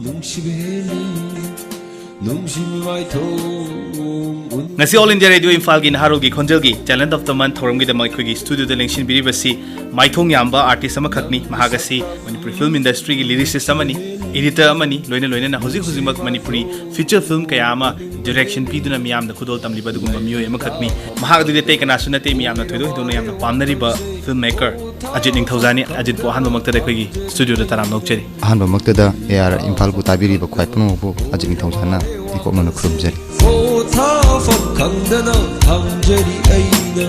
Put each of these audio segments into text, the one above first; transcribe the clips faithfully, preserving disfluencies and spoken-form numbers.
ꯅꯨꯡꯁꯤꯕ ꯍꯦꯜꯂꯤ, ꯅꯨꯡꯁꯤꯕ ꯃꯥꯏꯊꯣꯡ ꯎꯟ- ꯉꯁꯤ All India Radio ꯏꯝꯐꯥꯜꯒꯤ ꯅꯍꯥꯔꯣꯜꯒꯤ ꯈꯣꯟꯖꯦꯜꯒꯤ Talent of the Month ꯊꯧꯔꯝꯒꯤꯗꯃꯛ ꯑꯩꯈꯣꯏꯒꯤ ꯁ꯭ꯇꯨꯗꯤꯑꯣꯗ ꯂꯦꯡꯁꯤꯟꯕꯤꯔꯤꯕꯁꯤ ꯃꯥꯏꯊꯣꯡ ꯌꯥꯝꯕ ꯑꯥꯔꯇꯤꯁ ꯑꯃꯈꯛꯅꯤ꯫ ꯃꯍꯥꯛ ꯑꯁꯤ ꯃꯅꯤꯄꯨꯔꯤ ꯐꯤꯂꯝ ꯏꯟꯗꯁꯇ꯭ꯔꯤꯒꯤ ꯂꯤꯔꯤꯁꯤꯁ ꯑꯃꯅꯤ, ꯏꯗꯤꯇꯔ ꯑꯃꯅꯤ, ꯂꯣꯏꯅ ꯂꯣꯏꯅꯅ ꯍꯧꯖꯤꯛ ꯍꯧꯖꯤꯛꯃꯛ ꯃꯅꯤꯄꯨꯔꯤ ꯐꯤꯆꯔ ꯐꯤꯂꯝ ꯀꯌꯥ ꯑꯃ ꯗꯤꯔꯦꯛꯁꯟ ꯄꯤꯗꯨꯅ ꯃꯤꯌꯥꯝꯗ ꯈꯨꯗꯣꯜ ꯇꯝꯂꯤꯕ ꯑꯗꯨꯒꯨꯝꯕ ꯃꯤꯑꯣꯏ ꯑꯃꯈꯛꯅꯤ꯫ ꯃꯍꯥꯛ ꯑꯗꯨꯗꯤ ꯑꯇꯩ ꯀꯅꯥꯁꯨ ꯅꯠꯇꯦ, ꯃꯤꯌꯥꯝꯅ ꯊꯣꯏꯗꯣꯛ ꯍꯦꯟꯗꯣꯛꯅ ꯌꯥꯝꯅ ꯄꯥꯝꯅꯔꯤꯕ ꯐꯤꯜꯝ ꯃꯦꯀꯔ ꯑꯖꯤꯠ ꯅꯤꯡꯊꯧꯖꯥꯅꯤ꯫ ꯑꯖꯤꯠꯄꯨ ꯑꯍꯥꯟꯕꯃꯛꯇꯗ ꯑꯩꯈꯣꯏꯒꯤ ꯁ꯭ꯇꯨꯗꯤꯑꯣꯗ ꯇꯔꯥꯝꯅ ꯑꯣꯛꯆꯔꯤ꯫ ꯑꯍꯥꯟꯕꯃꯛꯇꯗ ꯑꯦ ꯑꯥꯔ ꯏꯝꯐꯥꯜꯕꯨ ꯇꯥꯕꯤꯔꯤꯕ ꯈ꯭ꯋꯥꯏ ꯄꯨꯝꯅꯃꯛꯄꯨ ꯑꯖꯤꯠ ꯅꯤꯡꯊꯧꯖꯥꯅ ꯏꯀꯣꯛꯅꯅ ꯈꯨꯔꯨꯝꯖꯔꯤ꯫ ꯄꯣꯊꯥꯐꯝ ꯈꯪꯗꯅ ꯈꯥꯡꯖꯔꯤ ꯑꯩꯅ,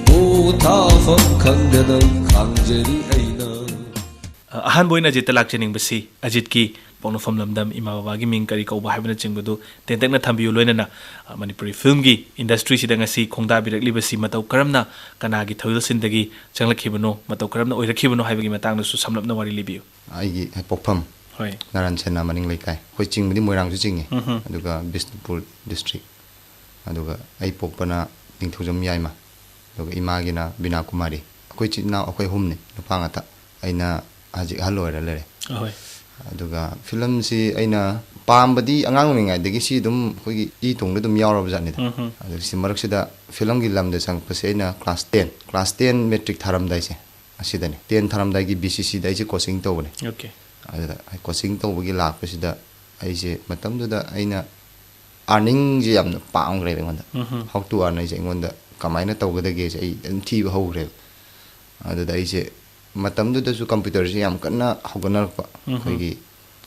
ꯄꯣꯊꯥꯐꯝ ꯈꯪꯗꯅ ꯈꯥꯡꯖꯔꯤ ꯑꯩꯅ꯫ ꯑꯍꯥꯟꯕ ꯑꯣꯏꯅ ꯑꯖꯤꯠꯇ ꯂꯥꯛꯆꯅꯤꯡꯕꯁꯤ ꯑꯖꯤꯠꯀꯤ ꯄꯣꯛꯅꯐꯝ ꯂꯝꯗꯝ, ꯏꯃꯥ ꯕꯕꯥꯒꯤ ꯃꯤꯡ ꯀꯔꯤ ꯀꯧꯕ ꯍꯥꯏꯕꯅꯆꯤꯡꯕꯗꯨ ꯇꯦꯟꯇꯛꯅ ꯊꯝꯕꯤꯌꯨ꯫ ꯂꯣꯏꯅꯅ, ꯑ, ꯃꯅꯤꯄꯨꯔꯤ ꯐꯤꯜꯝꯒꯤ ꯏꯟꯗꯁꯇ꯭ꯔꯤꯁꯤꯗ ꯉꯁꯤ ꯈꯣꯡꯗꯥꯕꯤꯔꯛꯂꯤꯕꯁꯤ ꯃꯇꯧ ꯀꯔꯝꯅ, ꯀꯅꯥꯒꯤ ꯊꯧꯔꯤꯜꯁꯤꯟꯗꯒꯤ ꯆꯪꯂꯛꯈꯤꯕꯅꯣ, ꯃꯇꯧ ꯀꯔꯝꯅ ꯑꯣꯏꯔꯛꯈꯤꯕꯅꯣ ꯍꯥꯏꯕꯒꯤ ꯃꯇꯥꯡꯗꯁꯨ ꯁꯝꯂꯞꯅ ꯋꯥꯔꯤ ꯂꯤꯕꯤꯌꯨ꯫ ꯑꯩꯒꯤ ꯍꯦꯛ ꯄꯣꯛꯐꯝ ꯍꯣꯏ꯫ ꯅꯥꯔꯥꯟ ꯁꯦꯅꯥ ꯃꯅꯤꯡ ꯂꯩꯀꯥꯏ꯫ ꯑꯩꯈꯣꯏ ꯆꯤꯡꯕꯗꯤ ꯃꯣꯏꯔꯥꯡꯁꯨ ꯆꯤꯡꯉꯤ, ꯎꯝꯍꯨꯝ꯫ ꯑꯗꯨꯒ ꯕꯤꯁꯅꯨꯄꯨꯔ ꯗꯤꯁꯇ꯭ꯔꯤꯛ꯫ ꯑꯗꯨꯒ ꯑꯩ ꯄꯣꯛꯄꯅ ꯅꯤꯡꯊꯧꯖꯝ ꯌꯥꯏꯃ, ꯑꯗꯨꯒ ꯏꯃꯥꯒꯤꯅ ꯕꯤꯅꯥ ꯀꯨꯃꯥꯔꯤ꯫ ꯑꯩꯈꯣꯏ ꯏꯆꯤꯟ ꯏꯅꯥꯎ ꯑꯩꯈꯣꯏ ꯑꯍꯨꯝꯅꯤ, ꯅꯨꯄꯥ ꯉꯥꯛꯇ꯫ ꯑꯩꯅ ꯍꯧꯖꯤꯛ ꯑꯍꯜ ꯑꯣꯏꯔ ꯂꯩꯔꯦ꯫ ꯑꯍꯣꯏ꯫ ꯑꯗꯨꯒ ꯐꯤꯂꯝꯁꯤ ꯑꯩꯅ ꯄꯥꯝꯕꯗꯤ ꯑꯉꯥꯡ ꯑꯣꯏꯔꯤꯉꯩꯗꯒꯤ ꯁꯤ ꯑꯗꯨꯝ ꯑꯩꯈꯣꯏꯒꯤ ꯏ ꯇꯣꯡꯗ ꯑꯗꯨꯝ ꯌꯥꯎꯔꯕ ꯖꯥꯠꯅꯤꯗ꯫ ꯎꯝ, ꯎꯝ꯫ ꯑꯗꯨ ꯁꯤ ꯃꯔꯛꯁꯤꯗ ꯐꯤꯂꯝꯒꯤ ꯂꯝꯗ ꯆꯪꯉꯛꯄꯁꯦ ꯑꯩꯅ class ten, class ten matric ꯊꯥꯔꯝꯗꯥꯏꯁꯦ ꯑꯁꯤꯗꯅꯤ꯫ ꯇꯦꯟ ꯊꯥꯔꯝꯗꯥꯏꯒꯤ ꯕꯤ ꯁꯤ ꯁꯤꯗ ꯑꯩꯁꯦ ꯀꯣꯆꯤꯡ ꯇꯧꯕꯅꯦ꯫ ꯑꯣꯀꯦ꯫ ꯑꯗꯨꯗ ꯑꯩ ꯀꯣꯆꯤꯡ ꯇꯧꯕꯒꯤ ꯂꯥꯛꯄꯁꯤꯗ ꯑꯩꯁꯦ ꯃꯇꯝꯗꯨꯗ ꯑꯩꯅ ꯑꯥꯔꯅꯤꯡꯁꯦ ꯌꯥꯝꯅ ꯄꯥꯝꯈ꯭ꯔꯦꯕ ꯑꯩꯉꯣꯟꯗ꯫ ꯎꯝ, ꯎꯝ꯫ How to earn ꯍꯥꯏꯁꯦ ꯑꯩꯉꯣꯟꯗ ꯀꯃꯥꯏꯅ ꯇꯧꯒꯗꯒꯦꯁꯦ ꯑꯩ ꯑꯗꯨꯝ ꯊꯤꯕ ꯍꯧꯈ꯭ꯔꯦꯕ꯫ ꯑꯗꯨꯗ ꯑꯩꯁꯦ ꯃꯇꯝꯗꯨꯗꯁꯨ ꯀꯝꯄ꯭ꯌꯨꯇꯔꯁꯦ ꯌꯥꯝ ꯀꯟꯅ ꯍꯧꯒꯠꯅꯔꯛꯄ, ꯎꯝ, ꯎꯝ꯫ ꯑꯩꯈꯣꯏꯒꯤ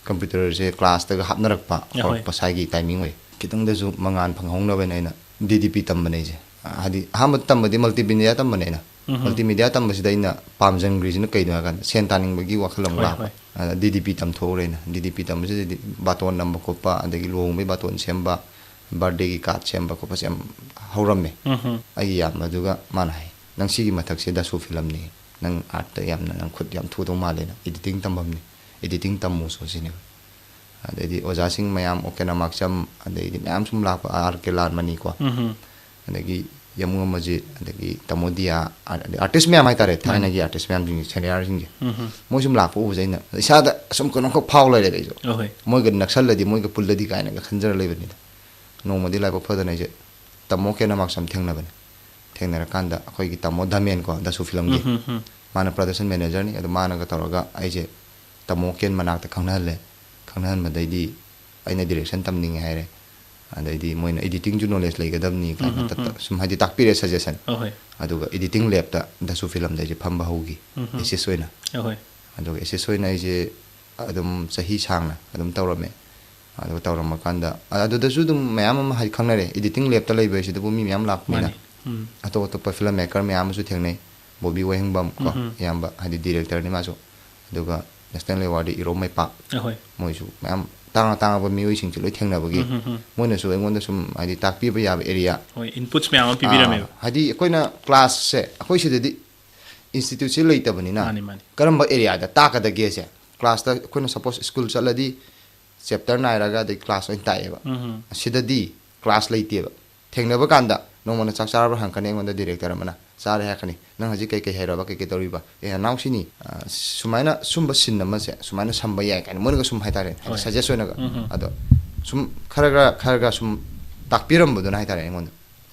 ꯀꯝꯄ꯭ꯌꯨꯇꯔꯁꯦ ꯀ꯭ꯂꯥꯁꯇꯒ ꯍꯥꯞꯅꯔꯛꯄ ꯑꯍꯣꯏ꯫ ꯍꯧꯔꯛꯄ ꯁ꯭ꯋꯥꯏꯒꯤ ꯇꯥꯏꯃꯤꯡ ꯑꯣꯏ꯫ ꯈꯤꯇꯪꯗꯁꯨ ꯃꯉꯥꯟ ꯐꯪꯍꯧꯅꯕꯅ ꯑꯩꯅ ꯗꯤ ꯗꯤ ꯄꯤ ꯇꯝꯕꯅꯦ ꯑꯩꯁꯦ꯫ ꯍꯥꯏꯗꯤ ꯑꯍꯥꯟꯕ ꯇꯝꯕꯗꯤ ꯃꯜꯇꯤꯃꯤꯗꯤꯌꯥ ꯇꯝꯕꯅꯦ ꯑꯩꯅ꯫ ꯎꯝ, ꯎꯝ꯫ ꯃꯜꯇꯤꯃꯤꯗꯤꯌꯥ ꯇꯝꯕꯁꯤꯗ ꯑꯩꯅ ꯄꯥꯝꯖꯟꯈ꯭ꯔꯤꯁꯤꯅ ꯀꯩꯅꯣ ꯍꯥꯏꯀꯥꯟꯗ ꯁꯦꯟ ꯇꯥꯅꯤꯡꯕꯒꯤ ꯋꯥꯈꯜ ꯑꯃ ꯍꯣꯏ, ꯂꯥꯛꯄ꯫ ꯍꯣꯏ꯫ ꯑꯗ ꯗꯤ ꯗꯤ ꯄꯤ ꯇꯝꯊꯣꯛꯎꯔꯦ ꯑꯩꯅ꯫ ꯗꯤ ꯗꯤ ꯄꯤ ꯇꯝꯕꯁꯤꯗꯗꯤ ꯕꯥꯇꯣꯟ ꯅꯝꯕ ꯈꯣꯠꯄ, ꯑꯗꯒꯤ ꯂꯨꯍꯣꯡꯕꯒꯤ ꯕꯥꯇꯣꯟ ꯁꯦꯝꯕ, ꯕꯥꯔꯗꯦꯒꯤ ꯀꯥꯔꯗ ꯁꯦꯝꯕ ꯈꯣꯠꯄꯁꯦ ꯌꯥꯝ ꯍꯧꯔꯝꯃꯦ꯫ ꯎꯝ, ꯎꯝ꯫ ꯑꯩꯒꯤ ꯏꯌꯥꯝꯕꯗꯨꯒ ꯃꯥꯅ ꯍꯥꯏ, "ꯅꯪ ꯁꯤꯒꯤ ꯃꯊꯛꯁꯦ ꯗꯁꯨ ꯐꯤꯂꯝꯅꯤ, ꯅꯪ ꯑꯥꯔꯠꯇ ꯌꯥꯝꯅ ꯅꯪ ꯈꯨꯠ ꯌꯥꯝ ꯊꯨꯗꯧ ꯃꯥꯜꯂꯦ, ꯅꯪ ꯏꯗꯤꯇꯤꯡ ꯇꯝꯐꯝꯅꯤ, ꯏꯗꯤꯇꯤꯡ ꯇꯝꯃꯨ ꯆꯣ" ꯁꯤꯅꯦꯕ꯫ ꯑꯗꯩꯗꯤ ꯑꯣꯖꯥꯁꯤꯡ ꯃꯌꯥꯝ, ꯑꯣꯀꯦꯅꯥ ꯃꯥꯛꯆꯝ, ꯑꯗꯩꯗꯤ ꯃꯌꯥꯝ ꯁꯨꯝ ꯂꯥꯛꯄ, ꯑꯥꯔ ꯀꯦ ꯂꯥꯟꯃꯅꯤꯀꯣ꯫ ꯎꯝ, ꯎꯝ꯫ ꯑꯗꯒꯤ ꯌꯥꯃꯨ ꯑꯃꯔꯖꯤꯠ, ꯑꯗꯒꯤ ꯇꯥꯃꯣ ꯗꯤꯌꯥ, ꯑꯗꯩ ꯑꯥꯔꯇꯤꯁ ꯃꯌꯥꯝ ꯍꯥꯏꯇꯥꯔꯦ, ꯊꯥꯏꯅꯒꯤ ꯑꯥꯔꯇꯤꯁ ꯃꯌꯥꯝꯁꯤꯡꯁꯦ, ꯁꯦꯅꯤꯌꯔꯁꯤꯡꯁꯦ, ꯎꯝ ꯍꯝ꯫ ꯃꯣꯏ ꯁꯨꯝ ꯂꯥꯛꯄ ꯎꯕꯁꯦ ꯑꯩꯅ ꯏꯁꯥꯗ ꯑꯁꯨꯝ ꯀꯩꯅꯣꯝꯈꯛ ꯐꯥꯎ ꯂꯩꯔꯦꯕ ꯑꯩꯁꯨ꯫ ꯑꯍꯣꯏ꯫ ꯃꯣꯏꯒ ꯅꯛꯁꯜꯂꯗꯤ, ꯃꯣꯏꯒ ꯄꯨꯜꯂꯗꯤ ꯀꯥꯏꯅꯒ ꯈꯟꯖꯔ ꯂꯩꯕꯅꯤꯗ꯫ ꯅꯣꯡꯃꯗꯤ ꯂꯥꯏꯕꯛ ꯐꯗꯅ ꯑꯩꯁꯦ ꯇꯥꯃꯣ ꯀꯦꯟ ꯑꯃꯥꯛꯁꯝ ꯊꯦꯡꯅꯕꯅꯦ꯫ ꯊꯦꯡꯅꯔꯀꯥꯟꯗ ꯑꯩꯈꯣꯏꯒꯤ ꯇꯥꯃꯣ ꯙꯃꯦꯟ ꯀꯣ, ꯗꯁꯨ ꯐꯤꯂꯝꯒꯤ, ꯎꯝ ꯍꯝ ꯍꯝ꯫ ꯃꯥꯅ ꯄ꯭ꯔꯗꯛꯁꯟ ꯃꯦꯅꯦꯖꯔꯅꯤ, ꯑꯗꯣ ꯃꯥꯅꯒ ꯇꯧꯔꯒ ꯑꯩꯁꯦ ꯇꯥꯃꯣ ꯀꯦꯟ ꯃꯅꯥꯛꯇ ꯈꯪꯅꯍꯜꯂꯦ꯫ ꯈꯪꯅꯍꯟꯕꯗꯩꯗꯤ ꯑꯩꯅ ꯗꯤꯔꯦꯛꯁꯟ ꯇꯝꯅꯤꯡꯉꯦ ꯍꯥꯏꯔꯦ꯫ ꯑꯗꯩꯗꯤ ꯃꯣꯏꯅ "ꯏꯗꯤꯇꯤꯡꯁꯨ ꯅꯣꯂꯦꯖ ꯂꯩꯒꯗꯕꯅꯤ" ꯀꯥꯏꯅ ꯎꯝ ꯍꯝ ꯇꯠꯇ-, ꯍꯝ꯫ ꯁꯨꯝ ꯍꯥꯏꯗꯤ ꯇꯥꯛꯄꯤꯔꯦ ꯁꯖꯦꯁꯟ꯫ ꯑꯍꯣꯏ꯫ ꯑꯗꯨꯒ ꯏꯗꯤꯇꯤꯡ ꯂꯦꯞꯇ ꯗꯁꯨ ꯐꯤꯂꯝꯗ ꯑꯩꯁꯦ ꯐꯝꯕ ꯍꯧꯈꯤ, ꯎꯝ ꯍꯝ꯫ ꯑꯦꯁꯤꯁ ꯑꯣꯏꯅ꯫ ꯑꯍꯣꯏ꯫ ꯑꯗꯨꯒ ꯑꯦꯁꯤꯁ ꯑꯣꯏꯅ ꯑꯩꯁꯦ ꯑꯗꯨꯝ ꯆꯍꯤ ꯁꯥꯡꯅ ꯑꯗꯨꯝ ꯇꯧꯔꯝꯃꯦ꯫ ꯑꯗꯨꯒ ꯇꯧꯔꯝꯃꯀꯥꯟꯗ, ꯑꯗꯨꯗꯁꯨ ꯑꯗꯨꯝ ꯃꯌꯥꯝ ꯑꯃ ꯍꯥꯏꯗꯤ ꯈꯪꯅꯔꯦ, ꯏꯗꯤꯇꯤꯡ ꯂꯦꯞꯇ ꯂꯩꯕ ꯍꯥꯏꯁꯤꯗꯕꯨ ꯃꯤ ꯃꯌꯥꯝ ꯂꯥꯛꯄꯅꯤꯅ꯫ ꯃꯥꯅꯤ꯫ ꯎꯝ꯫ ꯑꯇꯣꯞ ꯑꯇꯣꯞꯄ ꯐꯤꯂꯝ ꯃꯦꯀꯔ ꯃꯌꯥꯝ ꯑꯃꯁꯨ ꯊꯦꯡꯅꯩ, ꯕꯣꯕꯤ ꯋꯥꯍꯦꯡꯕꯝ ꯀꯣ, ꯎꯝ ꯍꯝ꯫ ꯑꯌꯥꯝꯕ ꯍꯥꯏꯗꯤ ꯗꯤꯔꯦꯛꯇꯔꯅꯤ ꯃꯥꯁꯨ꯫ ꯑꯗꯨꯒ ꯅꯦꯁꯅꯦꯜ ꯑꯦꯋꯥꯔꯗꯤ ꯏꯔꯣꯝ ꯃꯩꯄꯥꯛ, ꯑꯍꯣꯏ꯫ ꯃꯣꯏꯁꯨ ꯃꯌꯥꯝ ꯇꯥꯡꯅ ꯇꯥꯡꯉꯕ ꯃꯤꯑꯣꯏꯁꯤꯡꯁꯦ ꯂꯣꯏ ꯊꯦꯡꯅꯕꯒꯤ ꯎꯝ ꯍꯝ ꯍꯝ꯫ ꯃꯣꯏꯅꯁꯨ ꯑꯩꯉꯣꯟꯗ ꯁꯨꯝ ꯍꯥꯏꯗꯤ ꯇꯥꯛꯄꯤꯕ ꯌꯥꯕ ꯑꯦꯔꯤꯌꯥ, ꯍꯣꯏ, ꯏꯟꯄꯨꯠꯁ ꯃꯌꯥꯝ ꯑꯃ ꯑꯥ, ꯄꯤꯕꯤꯔꯝꯃꯦꯕ꯫ ꯍꯥꯏꯗꯤ ꯑꯩꯈꯣꯏꯅ ꯀ꯭ꯂꯥꯁꯁꯦ, ꯑꯩꯈꯣꯏ ꯁꯤꯗꯗꯤ ꯏꯟꯁꯇꯤꯇ꯭ꯌꯨꯠꯁꯦ ꯂꯩꯇꯕꯅꯤꯅ ꯃꯥꯅꯤ, ꯃꯥꯅꯤ꯫ ꯀꯔꯝꯕ ꯑꯦꯔꯤꯌꯥꯗ ꯇꯥꯛꯀꯗꯒꯦꯁꯦ, ꯀ꯭ꯂꯥꯁꯇ ꯑꯩꯈꯣꯏꯅ ꯁꯄꯣꯁ ꯁ꯭ꯀꯨꯜ ꯆꯠꯂꯗꯤ ꯆꯦꯞꯇꯔ ꯅꯥꯏꯔꯒ ꯑꯗꯩ ꯀ꯭ꯂꯥꯁ ꯑꯣꯏꯅ ꯇꯥꯛꯑꯦꯕ꯫ ꯎꯝ ꯍꯝ꯫ ꯁꯤꯗꯗꯤ ꯀ꯭ꯂꯥꯁ ꯂꯩꯇꯦꯕ꯫ ꯊꯦꯡꯅꯕ ꯀꯥꯟꯗ ꯅꯣꯡꯃꯅ "ꯆꯥꯛ ꯆꯥꯔꯕ꯭ꯔꯥ?" ꯍꯪꯉꯛꯀꯅꯤ ꯑꯩꯉꯣꯟꯗ ꯗꯤꯔꯦꯛꯇꯔ ꯑꯃꯅ꯫ "ꯆꯥꯔꯦ" ꯍꯥꯏꯔꯛꯀꯅꯤ꯫ "ꯅꯪ ꯍꯧꯖꯤꯛ ꯀꯩ ꯀꯩ ꯍꯩꯔꯕ, ꯀꯩ ꯀꯩ ꯇꯧꯔꯤꯕ?" "ꯑꯦ, ꯅꯥꯎꯁꯤꯅꯤ, ꯑ, ꯁꯨꯃꯥꯏꯅ ꯁꯨꯝꯕ ꯁꯤꯟ ꯑꯃꯁꯦ ꯁꯨꯃꯥꯏꯅ ꯁꯝꯕ ꯌꯥꯏ" ꯀꯥꯏꯅ ꯃꯣꯏꯅꯒ ꯁꯨꯝ ꯍꯥꯏꯇꯥꯔꯦ, ꯍꯥꯏꯗꯤ ꯍꯣꯏ꯫ ꯁꯖꯦꯁ ꯑꯣꯏꯅꯒ꯫ ꯎꯝ ꯍꯝ꯫ ꯑꯗꯣ ꯁꯨꯝ ꯈꯔ ꯈꯔ, ꯈꯔ ꯈꯔ ꯁꯨꯝ ꯇꯥꯛꯄꯤꯔꯝꯕꯗꯨꯅ ꯍꯥꯏꯇꯥꯔꯦ ꯑꯩꯉꯣꯟꯗ꯫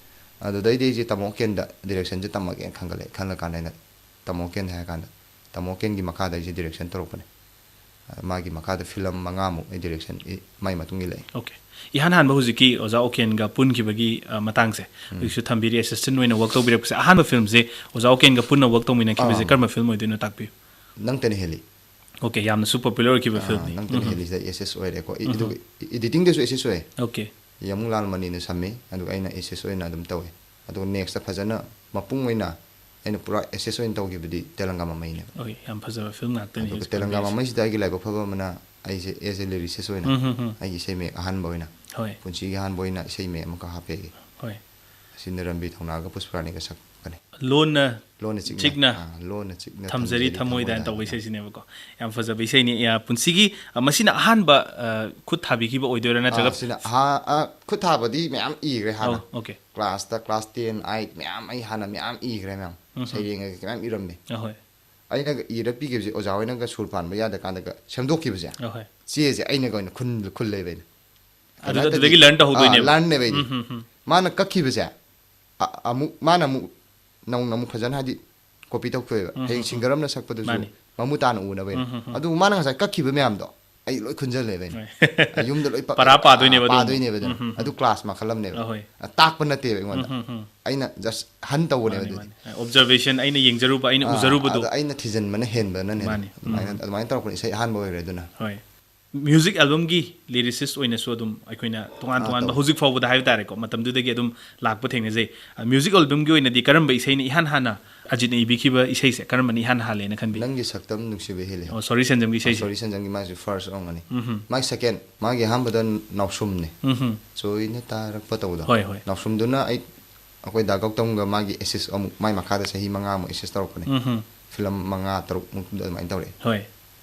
ꯑꯗꯨꯗꯩꯗꯤ ꯑꯩꯁꯦ ꯇꯥꯃꯣ ꯀꯦꯟꯗ ꯗꯤꯔꯦꯛꯁꯟꯁꯦ ꯇꯝꯃꯒꯦꯅ ꯈꯟꯒꯠꯂꯛꯑꯦ꯫ ꯈꯜꯂꯀꯥꯟꯗ ꯑꯩꯅ ꯇꯥꯃꯣ ꯀꯦꯟ ꯍꯥꯏꯔ ꯀꯥꯟꯗ, ꯇꯥꯃꯣ ꯀꯦꯟꯒꯤ ꯃꯈꯥꯗ ꯑꯩꯁꯦ ꯗꯤꯔꯦꯛꯁꯟ ꯇꯧꯔꯛꯄꯅꯦ꯫ ꯑ, ꯃꯥꯒꯤ ꯃꯈꯥꯗ ꯐꯤꯂꯝ ꯃꯉꯥꯃꯨꯛ ꯑꯩ ꯗꯤꯔꯦꯛꯁꯟ, ꯑꯦ, ꯃꯥꯏ ꯃꯇꯨꯡ ꯏꯜꯂꯛꯑꯦ꯫ ꯑꯣꯀꯦ꯫ ꯏꯍꯥꯟ ꯍꯥꯟꯕ ꯍꯧꯖꯤꯛꯀꯤ ꯑꯣꯖꯥ ꯑꯣꯀꯦꯟꯒ ꯄꯨꯟꯈꯤꯕꯒꯤ, ꯑ, ꯃꯇꯥꯡꯁꯦ ꯎꯝ꯫ ꯍꯧꯖꯤꯛꯁꯨ ꯊꯝꯕꯤꯔꯤ, ꯑꯦꯁꯤꯁꯇꯦꯟ ꯑꯣꯏꯅ ꯋꯔꯛ ꯇꯧꯕꯤꯔꯛꯄꯁꯦ꯫ ꯑꯍꯥꯟꯕ ꯐꯤꯂꯝꯁꯦ ꯑꯣꯖꯥ ꯑꯣꯀꯦꯟꯒ ꯄꯨꯟꯅ ꯋꯔꯛ ꯇꯧꯃꯤꯟꯅꯈꯤꯕꯁꯦ ꯑꯥ꯫ ꯀꯔꯝꯕ ꯐꯤꯂꯝ ꯑꯣꯏꯗꯣꯏꯅꯣ ꯇꯥꯛꯄꯤꯌꯨ? ꯅꯪꯇꯅ ꯍꯦꯜꯂꯤ꯫ ꯑꯣꯀꯦ, ꯌꯥꯝꯅꯁꯨ ꯄꯣꯄꯨꯂꯔ ꯑꯣꯏꯈꯤꯕ ꯑꯥ, ꯐꯤꯂꯝꯅꯤ꯫ ꯅꯪꯇꯅ ꯎꯝ꯫ ꯍꯦꯜꯂꯤꯁꯤꯗ ꯑꯦꯁꯤꯁ ꯑꯣꯏꯔꯦꯀꯣ꯫ ꯏ-, ꯎꯝ꯫ ꯑꯗꯨꯒ ꯏ-, ꯏꯗꯤꯇꯤꯡꯗꯁꯨ ꯑꯦꯁꯤꯁ ꯑꯣꯏꯌꯦ꯫ ꯑꯣꯀꯦ꯫ ꯌꯥꯃꯨ ꯂꯥꯜꯃꯅꯤꯅ ꯁꯝꯃꯤ, ꯑꯗꯨꯒ ꯑꯩꯅ ꯑꯦꯁꯤꯁ ꯑꯣꯏꯅ ꯑꯗꯨꯝ ꯇꯧꯋꯦ꯫ ꯑꯗꯨꯒ ꯅꯦꯛꯁꯇ ꯐꯖꯅ ꯃꯄꯨꯡ ꯑꯣꯏꯅ ꯑꯩꯅ ꯄꯨꯔꯥ ꯑꯦꯁꯤꯁ ꯑꯣꯏꯅ ꯇꯧꯈꯤꯕꯗꯤ ꯇꯦꯂꯪꯒꯥ ꯃꯃꯩꯅꯦꯕ꯫ ꯍꯣꯏ, ꯌꯥꯝ ꯐꯖꯕ ꯐꯤꯂꯝ ꯉꯥꯛꯇꯅꯤ ꯑꯗꯨꯒ ꯍꯧꯖꯤꯛ ꯇꯦꯂꯪꯒꯥ ꯐꯪꯕꯤꯔꯤꯁꯦ꯫ ꯃꯃꯩꯁꯤꯗ ꯑꯩꯒꯤ ꯂꯥꯏꯕꯛ ꯐꯕ ꯑꯃꯅ ꯑꯩꯁꯦ as a lyricist ꯑꯣꯏꯅ ꯎꯝ, ꯎꯝ, ꯎꯝ꯫ ꯑꯩꯒꯤ ꯏꯁꯩ ꯃꯌꯦꯛ ꯑꯍꯥꯟꯕ ꯑꯣꯏꯅ, ꯍꯣꯏ꯫ ꯄꯨꯟꯁꯤꯒꯤ ꯑꯍꯥꯟꯕ ꯑꯣꯏꯅ ꯏꯁꯩ ꯃꯌꯦꯛ ꯑꯃꯈꯛ ꯍꯥꯞꯄꯦ ꯑꯩꯒꯤ꯫ ꯍꯣꯏ꯫ ꯑꯁꯤ ꯅꯤꯔꯝꯕꯤ ꯊꯧꯅꯥꯒ ꯄꯨꯁꯄꯔꯥꯅꯤꯒ ꯁꯛ-, ꯂꯣꯟꯅ ꯂꯣꯟꯅ ꯆꯤꯛꯅ ꯆꯤꯛꯅ ꯑꯥ, ꯂꯣꯟꯅ ꯆꯤꯛꯅ ꯊꯝꯖꯔꯤ ꯊꯃꯣꯏꯗ ꯍꯥꯏꯅ ꯊꯃꯣꯏꯗ ꯇꯧꯕ ꯍꯥꯏꯅ꯫ ꯏꯁꯩꯁꯤꯅꯦꯕꯀꯣ꯫ ꯌꯥꯝ ꯐꯖꯕ ꯏꯁꯩꯅꯤ꯫ ꯑ, ꯄꯨꯟꯁꯤꯒꯤ, ꯑ, ꯃꯁꯤꯅ ꯑꯍꯥꯟꯕ, ꯑ, ꯈꯨꯠ ꯊꯥꯕꯤꯈꯤꯕ ꯑꯣꯏꯗꯣꯏꯔꯥ, ꯅꯠꯇ꯭ꯔꯒ? ꯑꯥ, ꯁꯤꯅ ꯑꯍꯥ- ꯑ, ꯈꯨꯠ ꯊꯥꯕꯗꯤ ꯃꯌꯥꯝ ꯏꯈ꯭ꯔꯦ ꯍꯥꯟꯅ꯫ ꯑꯣ, okay. ꯀ꯭ꯂꯥꯁꯇ, ꯀ꯭ꯂꯥꯁ ꯇꯦꯟ, ꯑꯥꯏꯠ ꯃꯌꯥꯝ ꯑꯩ ꯍꯥꯟꯅ ꯃꯌꯥꯝ ꯏꯈ꯭ꯔꯦ ꯃꯌꯥꯝ꯫ ꯎꯝ꯫ ꯁꯩꯔꯦꯡꯒ ꯃꯌꯥꯝ ꯏꯔꯝꯃꯦ꯫ ꯑꯍꯣꯏ꯫ ꯑꯩꯅꯒ ꯏꯔ ꯄꯤꯈꯤꯕꯁꯦ ꯑꯣꯖꯥ ꯍꯣꯏꯅꯒ ꯁꯨꯔ ꯄꯥꯟꯕ ꯌꯥꯗ ꯀꯥꯟꯗꯒ ꯁꯦꯝꯗꯣꯛꯈꯤꯕꯁꯦ꯫ ꯑꯍꯣꯏ꯫ ꯆꯦꯁꯦ ꯑꯩꯅꯒ ꯑꯣꯏꯅ ꯈꯨꯜ-, ꯈꯨꯜꯂꯦꯕ ꯑꯩꯅ꯫ ꯑꯗꯨꯗ-, ꯑꯗꯨꯗꯒꯤ learn ꯇꯧꯍꯧꯗꯣꯏꯅꯦꯕ꯫ ꯑꯥ, learnꯅꯦꯕ ꯑꯩꯗꯤ꯫ ꯎꯝ, ꯎꯝ, ꯎꯝ꯫ ꯃꯥꯅ ꯀꯛꯈꯤꯕꯁꯦ, ꯑ-, ꯑꯃꯨꯛ, ꯃꯥꯅ ꯑꯃꯨꯛ ꯅꯧꯅ ꯑꯃꯨꯛ ꯐꯖꯅ ꯍꯥꯏꯗꯤ copy ꯇꯧꯊꯣꯛꯑꯦꯕ꯫ ꯎꯝ, ꯍꯌꯦꯡ ꯎꯝ, singer ꯑꯃꯅ ꯁꯛꯄꯗꯨꯁꯨ ꯃꯥꯅꯤ꯫ ꯃꯃꯨꯠ ꯇꯥꯅ ꯎꯅꯕ ꯑꯩꯅ꯫ ꯎꯝ, ꯎꯝ, ꯎꯝ꯫ ꯑꯗꯨ ꯃꯥꯅ ꯉꯁꯥꯏ ꯀꯛꯈꯤꯕ ꯃꯌꯥꯝꯗꯣ ꯑꯩ ꯂꯣꯏ ꯈꯨꯟꯖꯜꯂꯦꯕ ꯑꯩꯅ꯫ ꯍꯣꯏ꯫ ꯑ, ꯌꯨꯝꯗ ꯂꯣꯏ ꯄ-, ꯄꯔꯥ ꯄꯥꯗꯣꯏꯅꯦꯕ ꯑꯗꯨꯝ꯫ ꯄꯥꯗꯣꯏꯅꯦꯕ ꯑꯗꯨꯅ꯫ ꯎꯝ, ꯎꯝ, ꯎꯝ꯫ ꯑꯗꯨ class ꯃꯈꯜ ꯑꯃꯅꯦꯕ꯫ ꯑꯍꯣꯏ꯫ ꯑ, ꯇꯥꯛꯄ ꯅꯠꯇꯦꯕ ꯑꯩꯉꯣꯟꯗ꯫ ꯎꯝ, ꯎꯝ, ꯎꯝ꯫ ꯑꯩꯅ just ꯍꯟ ꯇꯧꯕꯅꯦꯕ ꯃꯥꯅꯤ, ꯑꯗꯨꯗꯤ꯫ ꯃꯥꯅꯤ꯫ Observation, ꯑꯩꯅ ꯌꯦꯡꯖꯔꯨꯕ, ꯑꯩꯅ ꯑꯥ, ꯎꯖꯔꯨꯕꯗꯣ꯫ ꯑꯗ ꯑꯩꯅ ꯊꯤꯖꯤꯟꯕꯅ ꯍꯦꯟꯕꯅꯅꯦ꯫ ꯃꯥꯅꯤ꯫ ꯎꯝ꯫ ꯑꯗꯨꯃꯥꯏꯅ, ꯑꯗꯨꯃꯥꯏꯅ ꯇꯧꯔꯛꯄꯅꯤ꯫ ꯏꯁꯩ ꯑꯍꯥꯟꯕ ꯑꯣꯏꯈ꯭ꯔꯦ ꯑꯗꯨꯅ꯫ ꯍꯣꯏ꯫ Music albumꯒꯤ lyricist ꯑꯣꯏꯅꯁꯨ ꯑꯗꯨꯝ ꯑꯩꯈꯣꯏꯅ ꯇꯣꯉꯥꯟ ꯑꯥ, ꯇꯣꯉꯥꯟꯕ ꯇꯧ꯫ ꯍꯧꯖꯤꯛ ꯐꯥꯎꯕꯗ ꯍꯥꯏꯕ ꯇꯥꯔꯦꯀꯣ, ꯃꯇꯝꯗꯨꯗꯒꯤ ꯑꯗꯨꯝ ꯂꯥꯛꯄ ꯊꯦꯡꯅꯖꯩ꯫ ꯑ, music albumꯒꯤ ꯑꯣꯏꯅꯗꯤ ꯀꯔꯝꯕ ꯏꯁꯩꯅ ꯏꯍꯥꯟ ꯍꯥꯟꯅ, ꯑꯖꯤꯠꯅ ꯏꯕꯤꯈꯤꯕ ꯏꯁꯩꯁꯦ ꯀꯔꯝꯕꯅ ꯏꯍꯥꯟ ꯍꯥꯜꯂꯦꯅ ꯈꯟꯕꯤ? ꯅꯪꯒꯤ ꯁꯛꯇꯝ ꯅꯨꯡꯁꯤꯕ ꯍꯦꯜꯂꯤ꯫ ꯑꯣ, ꯁꯣꯔꯤ ꯁꯦꯟꯖꯝꯒꯤ ꯏꯁꯩꯁꯦ? ꯁꯣꯔꯤ ꯁꯦꯟꯖꯝꯒꯤ ꯃꯥꯁꯨ first ꯑꯣꯏꯔꯝꯒꯅꯤ꯫ ꯎꯝ꯫ ꯃꯥꯒꯤ second, ꯃꯥꯒꯤ ꯑꯍꯥꯟꯕꯗ ꯅꯥꯎꯁꯨꯝꯅꯦ꯫ ꯎꯝ꯫ ꯆꯣꯏꯅ ꯇꯥꯔꯛꯄ ꯇꯧꯕꯗꯣ꯫ ꯍꯣꯏ, ꯍꯣꯏ꯫ ꯅꯥꯎꯁꯨꯝꯗꯨꯅ ꯑꯩ, ꯑꯩꯈꯣꯏ ꯗꯥ ꯒꯧꯇꯝꯒ ꯃꯥꯒꯤ assist ꯑꯃꯨꯛ, ꯃꯥꯏ ꯃꯈꯥꯗ ꯆꯍꯤ ꯃꯉꯥꯃꯨꯛ assist ꯇꯧꯔꯛꯄꯅꯦ꯫ ꯎꯝ꯫ Film ꯃꯉꯥ ꯇꯔꯨꯛꯃꯨꯛ ꯑꯗꯨꯃꯥꯏꯅ ꯇꯧꯔꯛꯑꯦ꯫ ꯍꯣꯏ꯫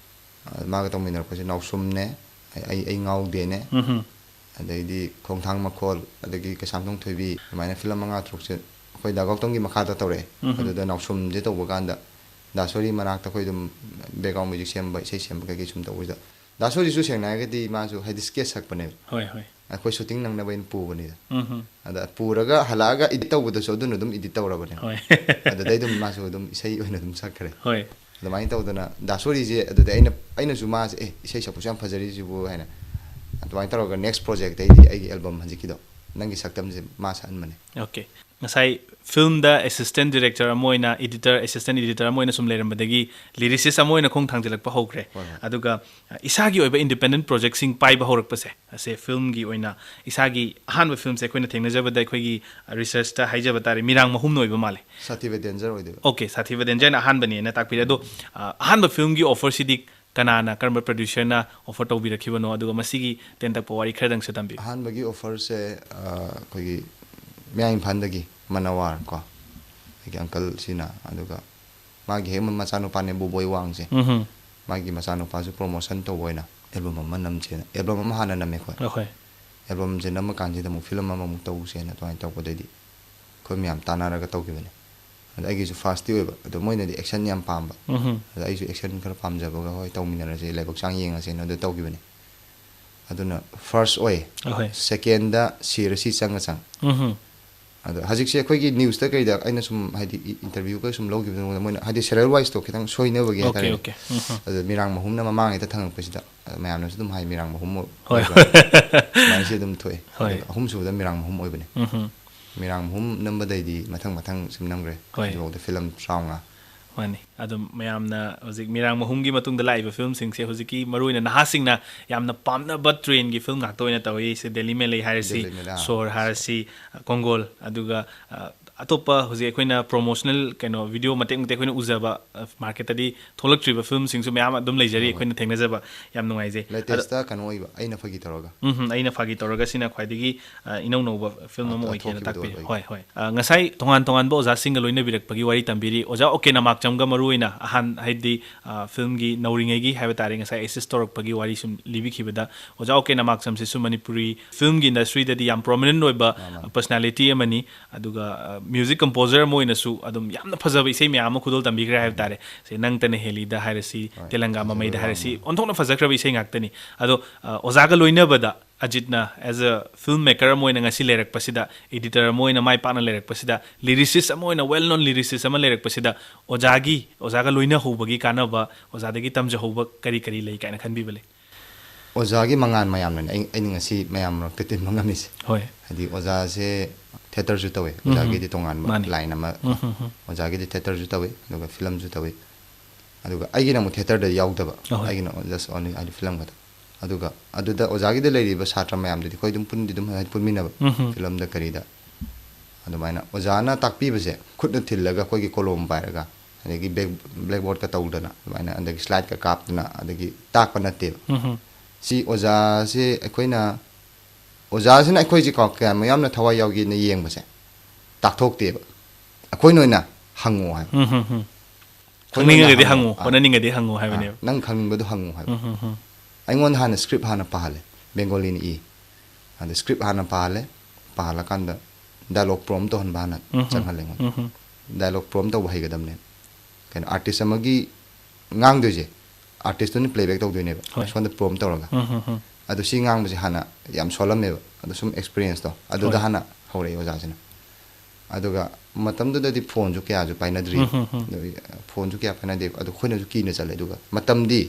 ꯑ, ꯃꯥꯒ ꯇꯧꯃꯤꯟꯅꯔꯛꯄꯁꯦ ꯅꯥꯎꯁꯨꯝꯅꯦ, ꯑꯩ, ꯑꯩ, ꯑꯩ ꯉꯥꯎꯗꯦꯅꯦ, ꯎꯝ꯫ ꯑꯗꯩꯗꯤ ꯈꯣꯡꯊꯥꯡ ꯃꯈꯣꯜ, ꯑꯗꯒꯤ ꯀꯩꯁꯥꯝꯊꯣꯡ ꯊꯣꯏꯕꯤ, ꯑꯗꯨꯃꯥꯏꯅ film ꯃꯉꯥ ꯇꯔꯨꯛꯁꯦ ꯑꯩꯈꯣꯏ ꯗꯥ ꯒꯧꯇꯝꯒꯤ ꯃꯈꯥꯗ ꯇꯧꯔꯛꯑꯦ꯫ ꯎꯝ꯫ ꯑꯗꯨꯗ ꯅꯥꯎꯁꯨꯝꯁꯦ ꯇꯧꯕ ꯀꯥꯟꯗ ꯗꯥ ꯁꯣꯔꯤ ꯃꯅꯥꯛꯇ ꯑꯩꯈꯣꯏ ꯑꯗꯨꯝ background music ꯁꯦꯝꯕ, ꯏꯁꯩ ꯁꯦꯝꯕ ꯀꯩꯀꯩ ꯁꯨꯝ ꯇꯧꯕꯁꯤꯗ, ꯗꯥ ꯁꯣꯔꯤꯁꯨ ꯁꯦꯡꯅ ꯍꯥꯏꯔꯒꯗꯤ ꯃꯥꯁꯨ ꯍꯥꯏꯗꯤ sketch ꯁꯛꯄꯅꯦꯕ꯫ ꯍꯣꯏ, ꯍꯣꯏ꯫ ꯑꯩꯈꯣꯏ shooting ꯅꯪꯅꯕ ꯑꯩꯅ ꯄꯨꯕꯅꯤꯗ꯫ ꯎꯝ꯫ ꯑꯗ ꯄꯨꯔꯒ ꯍꯜꯂꯛꯑꯒ edit ꯇꯧꯕꯗꯁꯨ ꯑꯗꯨꯅ ꯑꯗꯨꯝ edit ꯇꯧꯔꯕꯅꯦ꯫ ꯍꯣꯏ꯫ ꯑꯗꯨꯗꯩ ꯑꯗꯨꯝ ꯃꯥꯁꯨ ꯑꯗꯨꯝ ꯏꯁꯩ ꯑꯣꯏꯅ ꯑꯗꯨꯝ ꯁꯛꯈ꯭ꯔꯦ꯫ ꯍꯣꯏ꯫ ꯑꯗꯨꯃꯥꯏꯅ ꯇꯧꯗꯅ ꯗꯥ ꯁꯣꯔꯤꯁꯦ ꯑꯗꯨꯗꯩ ꯑꯩꯅ, ꯑꯩꯅꯁꯨ ꯃꯥꯁꯦ, "ꯑꯦ, ꯏꯁꯩ ꯁꯛꯄꯁꯨ ꯌꯥꯝ ꯐꯖꯔꯤꯁꯤꯕꯨ" ꯍꯥꯏꯅ꯫ ꯑꯗꯨꯃꯥꯏꯅ ꯇꯧꯔꯒ next projectꯇꯩꯗꯤ ꯑꯩꯒꯤ album ꯍꯧꯖꯤꯛꯀꯤꯗꯣ, ꯅꯪꯒꯤ ꯁꯛꯇꯝꯁꯦ ꯃꯥ ꯁꯛꯍꯟꯕꯅꯦ꯫ Okay꯫ ꯉꯁꯥꯏ filmꯗ assistant director ꯑꯃ ꯑꯣꯏꯅ, editor, assistant editor ꯑꯃ ꯑꯣꯏꯅ ꯁꯨꯝ ꯂꯩꯔꯝꯕꯗꯒꯤ lyricist ꯑꯃ ꯑꯣꯏꯅ ꯈꯣꯡ ꯊꯥꯡꯖꯤꯜꯂꯛꯄ ꯍꯧꯈ꯭ꯔꯦ꯫ ꯍꯣꯏ, ꯍꯣꯏ꯫ ꯑꯗꯨꯒ, ꯑ, ꯏꯁꯥꯒꯤ ꯑꯣꯏꯕ independent projectꯁꯤꯡ ꯄꯥꯏꯕ ꯍꯧꯔꯛꯄꯁꯦ, ꯑꯁꯦ filmꯒꯤ ꯑꯣꯏꯅ ꯏꯁꯥꯒꯤ ꯑꯍꯥꯟꯕ filmꯁꯦ ꯑꯩꯈꯣꯏꯅ ꯊꯦꯡꯅꯖꯕꯗ, ꯑꯩꯈꯣꯏꯒꯤ researchꯇ ꯍꯥꯏꯖꯕ ꯇꯥꯔꯦ, ꯃꯤꯔꯥꯡ ꯃꯍꯨꯝꯅ ꯑꯣꯏꯕ ꯃꯥꯜꯂꯦ꯫ ꯁꯥꯊꯤꯕ danger ꯑꯣꯏꯗꯣꯏꯕ꯫ Okay, ꯁꯥꯊꯤꯕ dangerꯅ ꯑꯍꯥꯟꯕꯅꯦꯅ ꯇꯥꯛꯄꯤꯔꯦ꯫ ꯑꯗꯣ, ꯑ, ꯑꯍꯥꯟꯕ filmꯒꯤ offerꯁꯤꯗꯤ ꯀꯅꯥꯅ, ꯀꯔꯝꯕ producerꯅ offer ꯇꯧꯕꯤꯔꯛꯈꯤꯕꯅꯣ? ꯑꯗꯨꯒ ꯃꯁꯤꯒꯤ ꯇꯦꯟꯇꯛꯄ ꯋꯥꯔꯤ ꯈꯔꯗꯪꯁꯨ ꯇꯝꯕꯤꯌꯨ꯫ ꯑꯍꯥꯟꯕꯒꯤ offerꯁꯦ, ꯑ, ꯑꯩꯈꯣꯏꯒꯤ ꯃꯌꯥꯡ ꯏꯝꯐꯥꯜꯗꯒꯤ ꯃꯅꯋꯥꯔ ꯀꯣ, ꯑꯩꯒꯤ ꯑꯪꯀꯜꯁꯤꯅ꯫ ꯑꯗꯨꯒ ꯃꯥꯒꯤ ꯍꯦꯛ ꯃꯆꯥꯅꯨꯄꯥꯅꯦ ꯕꯣꯕꯣꯏ ꯋꯥꯡꯁꯦ꯫ ꯃꯥꯒꯤ ꯃꯆꯥꯅꯨꯄꯥꯁꯨ ꯄ꯭ꯔꯣꯃꯣꯁꯟ ꯇꯧꯕ ꯑꯣꯏꯅ ꯑꯦꯜꯕꯝ ꯑꯃ ꯅꯝꯁꯦꯅ, ꯑꯦꯜꯕꯝ ꯑꯃ ꯍꯥꯟꯅ ꯅꯝꯃꯦ ꯑꯩꯈꯣꯏ꯫ ꯑꯦꯜꯕꯝꯁꯦ ꯅꯝꯃ ꯀꯥꯟꯁꯤꯗ ꯑꯃꯨꯛ ꯐꯤꯂꯝ ꯑꯃꯃꯨꯛ ꯇꯧꯁꯦꯅ ꯑꯗꯨꯃꯥꯏꯅ ꯇꯧꯕꯗꯩꯗꯤ ꯑꯩꯈꯣꯏ ꯃꯌꯥꯝ ꯇꯥꯟꯅꯔꯒ ꯇꯧꯈꯤꯕꯅꯦ꯫ ꯑꯗ ꯑꯩꯒꯤꯁꯨ ꯐꯥꯔꯁꯇꯤ ꯑꯣꯏꯕ, ꯑꯗꯣ ꯃꯣꯏꯅꯗꯤ ꯑꯦꯛꯁꯟ ꯌꯥꯝ ꯄꯥꯝꯕ꯫ ꯑꯗ ꯑꯩꯁꯨ ꯑꯦꯛꯁꯟ ꯈꯔ ꯄꯥꯝꯖꯕꯒ, "ꯍꯣꯏ, ꯇꯧꯃꯤꯟꯅꯔꯁꯦ, ꯂꯥꯏꯕꯛ ꯆꯥꯡ ꯌꯦꯡꯉꯁꯦꯅ" ꯑꯗꯨ ꯇꯧꯈꯤꯕꯅꯦ꯫ ꯑꯗꯨꯅ ꯐꯥꯔꯁ ꯑꯣꯏ꯫ ꯁꯦꯀꯦꯟꯗ ꯁꯤꯔ ꯁꯤ ꯆꯪꯉ ꯆꯪ꯫ ꯑꯗꯣ ꯍꯧꯖꯤꯛꯁꯦ ꯑꯩꯈꯣꯏꯒꯤ ꯅ꯭ꯌꯨꯁꯇ ꯀꯩꯗ ꯑꯩꯅ ꯁꯨꯝ, ꯍꯥꯏꯗꯤ, ꯏ-, ꯏꯟꯇꯔꯚ꯭ꯌꯨꯒ ꯁꯨꯝ ꯂꯧꯈꯤꯕꯗ ꯃꯣꯏꯅ, ꯍꯥꯏꯗꯤ, ꯁꯦꯔꯤꯌꯦꯜ ꯋꯥꯏꯁꯇꯣ ꯈꯤꯇꯪ ꯁꯣꯏꯅꯕꯒꯤ ꯍꯥꯏꯇꯥꯔꯦ꯫ ꯑꯗꯣ ꯃꯤꯔꯥꯡ ꯃꯍꯨꯝꯅ ꯃꯃꯥꯡꯉꯩꯗ ꯊꯪꯉꯛꯄꯁꯤꯗ, ꯑ, ꯃꯌꯥꯝꯅꯁꯨ ꯑꯗꯨꯝ ꯍꯥꯏ, "ꯃꯤꯔꯥꯡ ꯃꯍꯨꯝ ꯑꯣꯏꯕ꯭ꯔꯥ?" ꯑꯗꯨꯃꯥꯏꯅꯁꯨ ꯑꯗꯨꯝ ꯊꯣꯛꯑꯦ꯫ ꯑꯗꯨꯒ ꯑꯍꯨꯝꯁꯨꯕꯗ ꯃꯤꯔꯥꯡ ꯃꯍꯨꯝ ꯑꯣꯏꯕꯅꯦ꯫ ꯃꯤꯔꯥꯡ ꯃꯍꯨꯝ ꯅꯝꯕꯗꯩꯗꯤ ꯃꯊꯪ ꯃꯊꯪ ꯁꯨꯝ ꯅꯝꯈ꯭ꯔꯦ꯫ ꯍꯧꯖꯤꯛꯐꯥꯎꯗ ꯐꯤꯂꯝ ꯇꯔꯥꯃꯉꯥ꯫ ꯃꯥꯅꯤ꯫ ꯑꯗꯨꯝ ꯃꯌꯥꯝꯅ ꯍꯧꯖꯤꯛ ꯃꯤꯔꯥꯡ ꯃꯍꯨꯝꯒꯤ ꯃꯇꯨꯡꯗ ꯂꯥꯛꯏꯕ ꯐꯤꯂꯝꯁꯤꯡꯁꯦ ꯍꯧꯖꯤꯛꯀꯤ ꯃꯔꯨꯑꯣꯏꯅ ꯅꯍꯥꯁꯤꯡꯅ ꯌꯥꯝꯅ ꯄꯥꯝꯅꯕ ꯇ꯭ꯔꯦꯟꯒꯤ ꯐꯤꯂꯝ ꯉꯥꯛꯇ ꯑꯣꯏꯅ ꯇꯧꯏ꯫ ꯁꯤ ꯗꯦꯂꯤ ꯃꯦꯂꯩ ꯍꯥꯏꯔꯁꯤ, ꯗꯦꯂꯤ ꯃꯦꯂꯩ, ꯑꯥ, ꯁꯣꯔ ꯍꯥꯏꯔꯁꯤ, ꯀꯣꯡꯒꯣꯜ, ꯑꯗꯨꯒ, ꯑ, ꯑꯇꯣꯞꯄ ꯍꯧꯖꯤꯛ ꯑꯩꯈꯣꯏꯅ ꯄ꯭ꯔꯣꯃꯣꯁꯅꯦꯜ ꯀꯩꯅꯣ ꯚꯤꯗꯤꯑꯣ ꯃꯇꯦꯛ ꯃꯇꯦꯛ ꯑꯩꯈꯣꯏꯅ ꯎꯖꯕ, ꯑ, ꯃꯥꯔꯀꯦꯠꯇꯗꯤ ꯊꯣꯛꯂꯛꯇ꯭ꯔꯤꯕ ꯐꯤꯂꯝꯁꯤꯡꯁꯨ ꯃꯌꯥꯝ ꯑꯗꯨꯝ ꯂꯩꯖꯔꯤ꯫ ꯍꯣꯏ, ꯍꯣꯏ꯫ ꯑꯩꯈꯣꯏꯅ ꯊꯦꯡꯅꯖꯕ ꯌꯥꯝ ꯅꯨꯡꯉꯥꯏꯖꯩ꯫ ꯑꯗ ꯂꯦꯇꯦꯁꯇ ꯀꯩꯅꯣ ꯑꯣꯏꯕ, ꯑꯩꯅ ꯐꯥꯒꯤ ꯇꯧꯔꯒ꯫ ꯎꯝ, ꯎꯝ, ꯑꯩꯅ ꯐꯥꯒꯤ ꯇꯧꯔꯒꯁꯤꯅ ꯈ꯭ꯋꯥꯏꯗꯒꯤ, ꯑ, ꯏꯅꯧ ꯅꯧꯕ ꯐꯤꯂꯝ ꯑꯃ ꯑ, ꯑꯣꯏꯈꯤꯅ ꯊꯣꯛꯈꯤꯕꯗꯣ ꯇꯥꯛꯄꯤꯔꯤ꯫ ꯑꯣꯏ꯫ ꯍꯣꯏ, ꯍꯣꯏ꯫ ꯑ, ꯉꯁꯥꯏ ꯇꯣꯉꯥꯟ ꯇꯣꯉꯥꯟꯕ ꯑꯣꯖꯥꯁꯤꯡꯒ ꯂꯣꯏꯅꯕꯤꯔꯛꯄꯒꯤ ꯋꯥꯔꯤ ꯇꯝꯕꯤꯔꯤ꯫ ꯑꯣꯖꯥ ꯑꯣ ꯀꯦ ꯅꯃꯥꯛꯆꯝꯒ ꯃꯔꯨ ꯑꯣꯏꯅ ꯑꯍꯥꯟ-, ꯍꯥꯏꯗꯤ, ꯑ, ꯐꯤꯂꯝꯒꯤ ꯅꯧꯔꯤꯉꯩꯒꯤ ꯍꯥꯏꯕ ꯇꯥꯔꯦ, ꯉꯁꯥꯏ ꯑꯦꯁꯤꯁ ꯇꯧꯔꯛꯄꯒꯤ ꯋꯥꯔꯤ ꯁꯨꯝ ꯂꯤꯕꯤꯈꯤꯕꯗ, ꯑꯣꯖꯥ ꯑꯣ ꯀꯦ ꯅꯃꯥꯛꯆꯝꯁꯤꯁꯨ ꯃꯅꯤꯄꯨꯔꯤ ꯐꯤꯂꯝꯒꯤ ꯏꯟꯗꯁꯇ꯭ꯔꯤꯗꯗꯤ ꯌꯥꯝ ꯄ꯭ꯔꯣꯃꯤꯅꯦꯟ ꯑꯣꯏꯕ, ꯃꯥꯅꯤ, ꯃꯥꯅꯤ꯫ ꯑ, ꯄꯔꯁꯅꯦꯂꯤꯇꯤ ꯑꯃꯅꯤ꯫ ꯑꯗꯨꯒ, ꯑ, ꯃ꯭ꯌꯨꯖꯤꯛ ꯀꯝꯄꯣꯖꯔ ꯑꯃ ꯑꯣꯏꯅꯁꯨ ꯑꯗꯨꯝ ꯌꯥꯝꯅ ꯐꯖꯕ ꯏꯁꯩ ꯃꯌꯥꯝ ꯑꯃ ꯈꯨꯗꯣꯜ ꯇꯝꯕꯤꯈ꯭ꯔꯦ ꯍꯥꯏꯕ ꯎꯝ꯫ ꯇꯥꯔꯦ꯫ ꯁꯦ, ꯅꯪꯇꯅ ꯍꯦꯜꯂꯤꯗ ꯍꯥꯏꯔꯁꯤ, ꯍꯣꯏ, ꯇꯦꯂꯪꯒꯥ ꯐꯖꯕ ꯃꯃꯩꯗ ꯍꯥꯏꯔꯁꯤ, ꯌꯥꯝꯅ꯫ ꯑꯣꯟꯊꯣꯛꯅ ꯐꯖꯈ꯭ꯔꯕ ꯏꯁꯩ ꯉꯥꯛꯇꯅꯤ꯫ ꯑꯗꯣ, ꯑ, ꯑꯣꯖꯥꯒ ꯂꯣꯏꯅꯕꯗ ꯑꯖꯤꯠꯅ as a film maker ꯑꯃ ꯑꯣꯏꯅ ꯉꯁꯤ ꯂꯩꯔꯛꯄꯁꯤꯗ, ꯑꯦꯗꯤꯇꯔ ꯑꯃ ꯑꯣꯏꯅ ꯃꯥꯏ ꯄꯥꯛꯅ ꯂꯩꯔꯛꯄꯁꯤꯗ, ꯂꯤꯔꯤꯁꯤꯁ ꯑꯃ ꯑꯣꯏꯅ, ꯋꯦꯜ ꯅꯣꯟ ꯂꯤꯔꯤꯁꯤꯁ ꯑꯃ ꯂꯩꯔꯛꯄꯁꯤꯗ, ꯑꯣꯖꯥꯒꯤ, ꯑꯣꯖꯥꯒ ꯂꯣꯏꯅꯍꯧꯕꯒꯤ ꯀꯥꯟꯅꯕ, ꯑꯣꯖꯥꯗꯒꯤ ꯇꯝꯖꯍꯧꯕ ꯀꯔꯤ ꯀꯔꯤ ꯂꯩ ꯀꯥꯏꯅ ꯈꯟꯕꯤꯕ ꯂꯩ? ꯑꯣꯖꯥꯒꯤ ꯃꯉꯥꯜ ꯃꯌꯥꯝꯅꯅꯦ ꯑꯩ, ꯑꯩꯅ ꯉꯁꯤ ꯃꯌꯥꯝ ꯃꯔꯛꯇ ꯇꯤꯟꯕ ꯉꯝꯃꯤꯁꯦ꯫ ꯍꯣꯏ꯫ ꯍꯥꯏꯗꯤ ꯑꯣꯖꯥꯁꯦ ꯊꯤꯌꯦꯇꯔꯁꯨ ꯇꯧꯋꯦ, ꯎꯝ, ꯎꯝ꯫ ꯑꯣꯖꯥꯒꯤꯗꯤ ꯇꯣꯉꯥꯟꯕ ꯃꯥꯅꯤ꯫ ꯂꯥꯏꯟ ꯑꯃ, ꯎꯝ, ꯎꯝ, ꯎꯝ꯫ ꯑꯣꯖꯥꯒꯤꯗꯤ ꯊꯤꯌꯦꯇꯔꯁꯨ ꯇꯧꯋꯤ, ꯑꯗꯨꯒ ꯐꯤꯂꯝꯁꯨ ꯇꯧꯋꯤ꯫ ꯑꯗꯨꯒ ꯑꯩꯒꯤꯅ ꯑꯃꯨꯛ ꯊꯤꯌꯦꯇꯔꯗ ꯌꯥꯎꯗꯕ, ꯑꯍꯣꯏ꯫ ꯑꯩꯒꯤꯅ just only ꯍꯥꯏꯗꯤ ꯐꯤꯂꯝ ꯈꯛꯇ꯫ ꯑꯗꯨꯒ ꯑꯗꯨꯗ ꯑꯣꯖꯥꯒꯤꯗ ꯂꯩꯔꯤꯕ ꯁꯥꯇ꯭ꯔ ꯃꯌꯥꯝꯗꯨꯗꯤ ꯑꯩꯈꯣꯏ ꯑꯗꯨꯝ ꯄꯨꯟꯗꯤ ꯑꯗꯨꯝ ꯍꯥꯏꯗꯤ ꯄꯨꯟꯃꯤꯟꯅꯕ, ꯎꯝ, ꯎꯝ꯫ ꯐꯤꯂꯝꯗ ꯀꯔꯤꯗ꯫ ꯑꯗꯨꯃꯥꯏꯅ ꯑꯣꯖꯥꯅ ꯇꯥꯛꯄꯤꯕꯁꯦ ꯈꯨꯠꯅ ꯊꯤꯜꯂꯒ ꯑꯩꯈꯣꯏꯒꯤ ꯀꯣꯂꯣꯝ ꯄꯥꯏꯔꯒ, ꯑꯗꯒꯤ ꯕ꯭ꯂꯦꯛ-, ꯕ꯭ꯂꯦꯛꯕꯣꯔꯗꯀ ꯇꯧꯗꯅ ꯑꯗꯨꯃꯥꯏꯅ, ꯑꯗꯒꯤ ꯁ꯭ꯂꯥꯏꯗꯀ ꯀꯥꯞꯇꯅ, ꯑꯗꯒꯤ ꯇꯥꯛꯄ ꯅꯠꯇꯦꯕ꯫ ꯎꯝ, ꯎꯝ꯫ ꯁꯤ ꯑꯣꯖꯥꯁꯦ ꯑꯩꯈꯣꯏꯅ, ꯑꯣꯖꯥꯁꯤꯅ ꯑꯩꯈꯣꯏꯁꯦ ꯀꯣ ꯀꯌꯥꯝ ꯌꯥꯝꯅ ꯊꯋꯥꯏ ꯌꯥꯎꯒꯦꯅ ꯌꯦꯡꯕꯁꯦ ꯇꯥꯛꯊꯣꯛꯇꯦꯕ꯫ ꯑꯩꯈꯣꯏꯅ ꯑꯣꯏꯅ ꯍꯪꯉꯣ ꯍꯥꯏꯕ꯫ ꯎꯝ, ꯍꯝ, ꯍꯝ. ꯑꯩꯈꯣꯏꯅ ꯑꯣꯏꯅ ꯈꯪꯅꯤꯡꯉꯒꯗꯤ ꯍꯪꯉꯣ꯫ ꯍꯪꯉꯨ, ꯑꯥ꯫ ꯍꯣꯠꯅꯅꯤꯡꯉꯗꯤ ꯍꯪꯉꯨ ꯍꯥꯏꯕꯅꯦꯕ꯫ ꯑꯥ, ꯅꯪ ꯈꯪꯅꯤꯡꯕꯗꯣ ꯍꯪꯉꯣ ꯍꯥꯏꯕ꯫ ꯎꯝ, ꯍꯝ, ꯍꯝ. ꯑꯩꯉꯣꯟꯗ ꯍꯥꯟꯅ script ꯍꯥꯟꯅ ꯄꯥꯍꯜꯂꯦ꯫ ꯕꯦꯡꯒꯣꯂꯤꯅ ꯏ꯫ ꯑꯗ script ꯍꯥꯟꯅ ꯄꯥꯍꯜꯂꯦ꯫ ꯄꯥꯍꯜꯂꯀꯥꯟꯗ dialogue prompt ꯇꯧꯍꯟꯕ ꯍꯥꯟꯅ ꯎꯝ, ꯍꯝ. ꯆꯪꯍꯜꯂꯦ ꯑꯩꯉꯣꯟꯗ꯫ ꯎꯝ, ꯍꯝ. Dialogue prompt ꯇꯧꯕ ꯍꯩꯒꯗꯕꯅꯦ꯫ ꯀꯩꯅꯣ, artist ꯑꯃꯒꯤ ꯉꯥꯡꯗꯣꯏꯁꯦ, artist ꯇꯨꯅ playback ꯇꯧꯗꯣꯏꯅꯦꯕ꯫ ꯍꯣꯏ. ꯁꯣꯝꯗ prompt ꯇꯧꯔꯒ꯫ ꯎꯝ, ꯍꯝ, ꯍꯝ. ꯑꯗꯣ ꯁꯤ ꯉꯥꯡꯕꯁꯦ ꯍꯥꯟꯅ ꯌꯥꯝ ꯁꯣꯜꯂꯝꯃꯦꯕ꯫ ꯑꯗꯣ ꯁꯨꯝ experience ꯇꯣ ꯑꯗꯨꯗ ꯍꯣꯏ. ꯍꯥꯟꯅ ꯍꯧꯔꯛꯑꯦ ꯑꯣꯖꯥꯁꯤꯅ꯫ ꯑꯗꯨꯒ ꯃꯇꯝꯗꯨꯗꯗꯤ phone ꯁꯨ ꯀꯌꯥꯁꯨ ꯄꯥꯏꯅꯗ꯭ꯔꯤ꯫ ꯎꯝ, ꯍꯝ, ꯍꯝ. ꯑꯗꯨꯒꯤ phone ꯁꯨ ꯀꯌꯥ ꯄꯥꯏꯅꯗꯦ꯫ ꯑꯗꯣ ꯑꯩꯈꯣꯏꯅꯁꯨ ꯀꯤꯅ ꯆꯠꯂꯦ꯫ ꯑꯗꯨꯒ ꯃꯇꯝꯗꯤ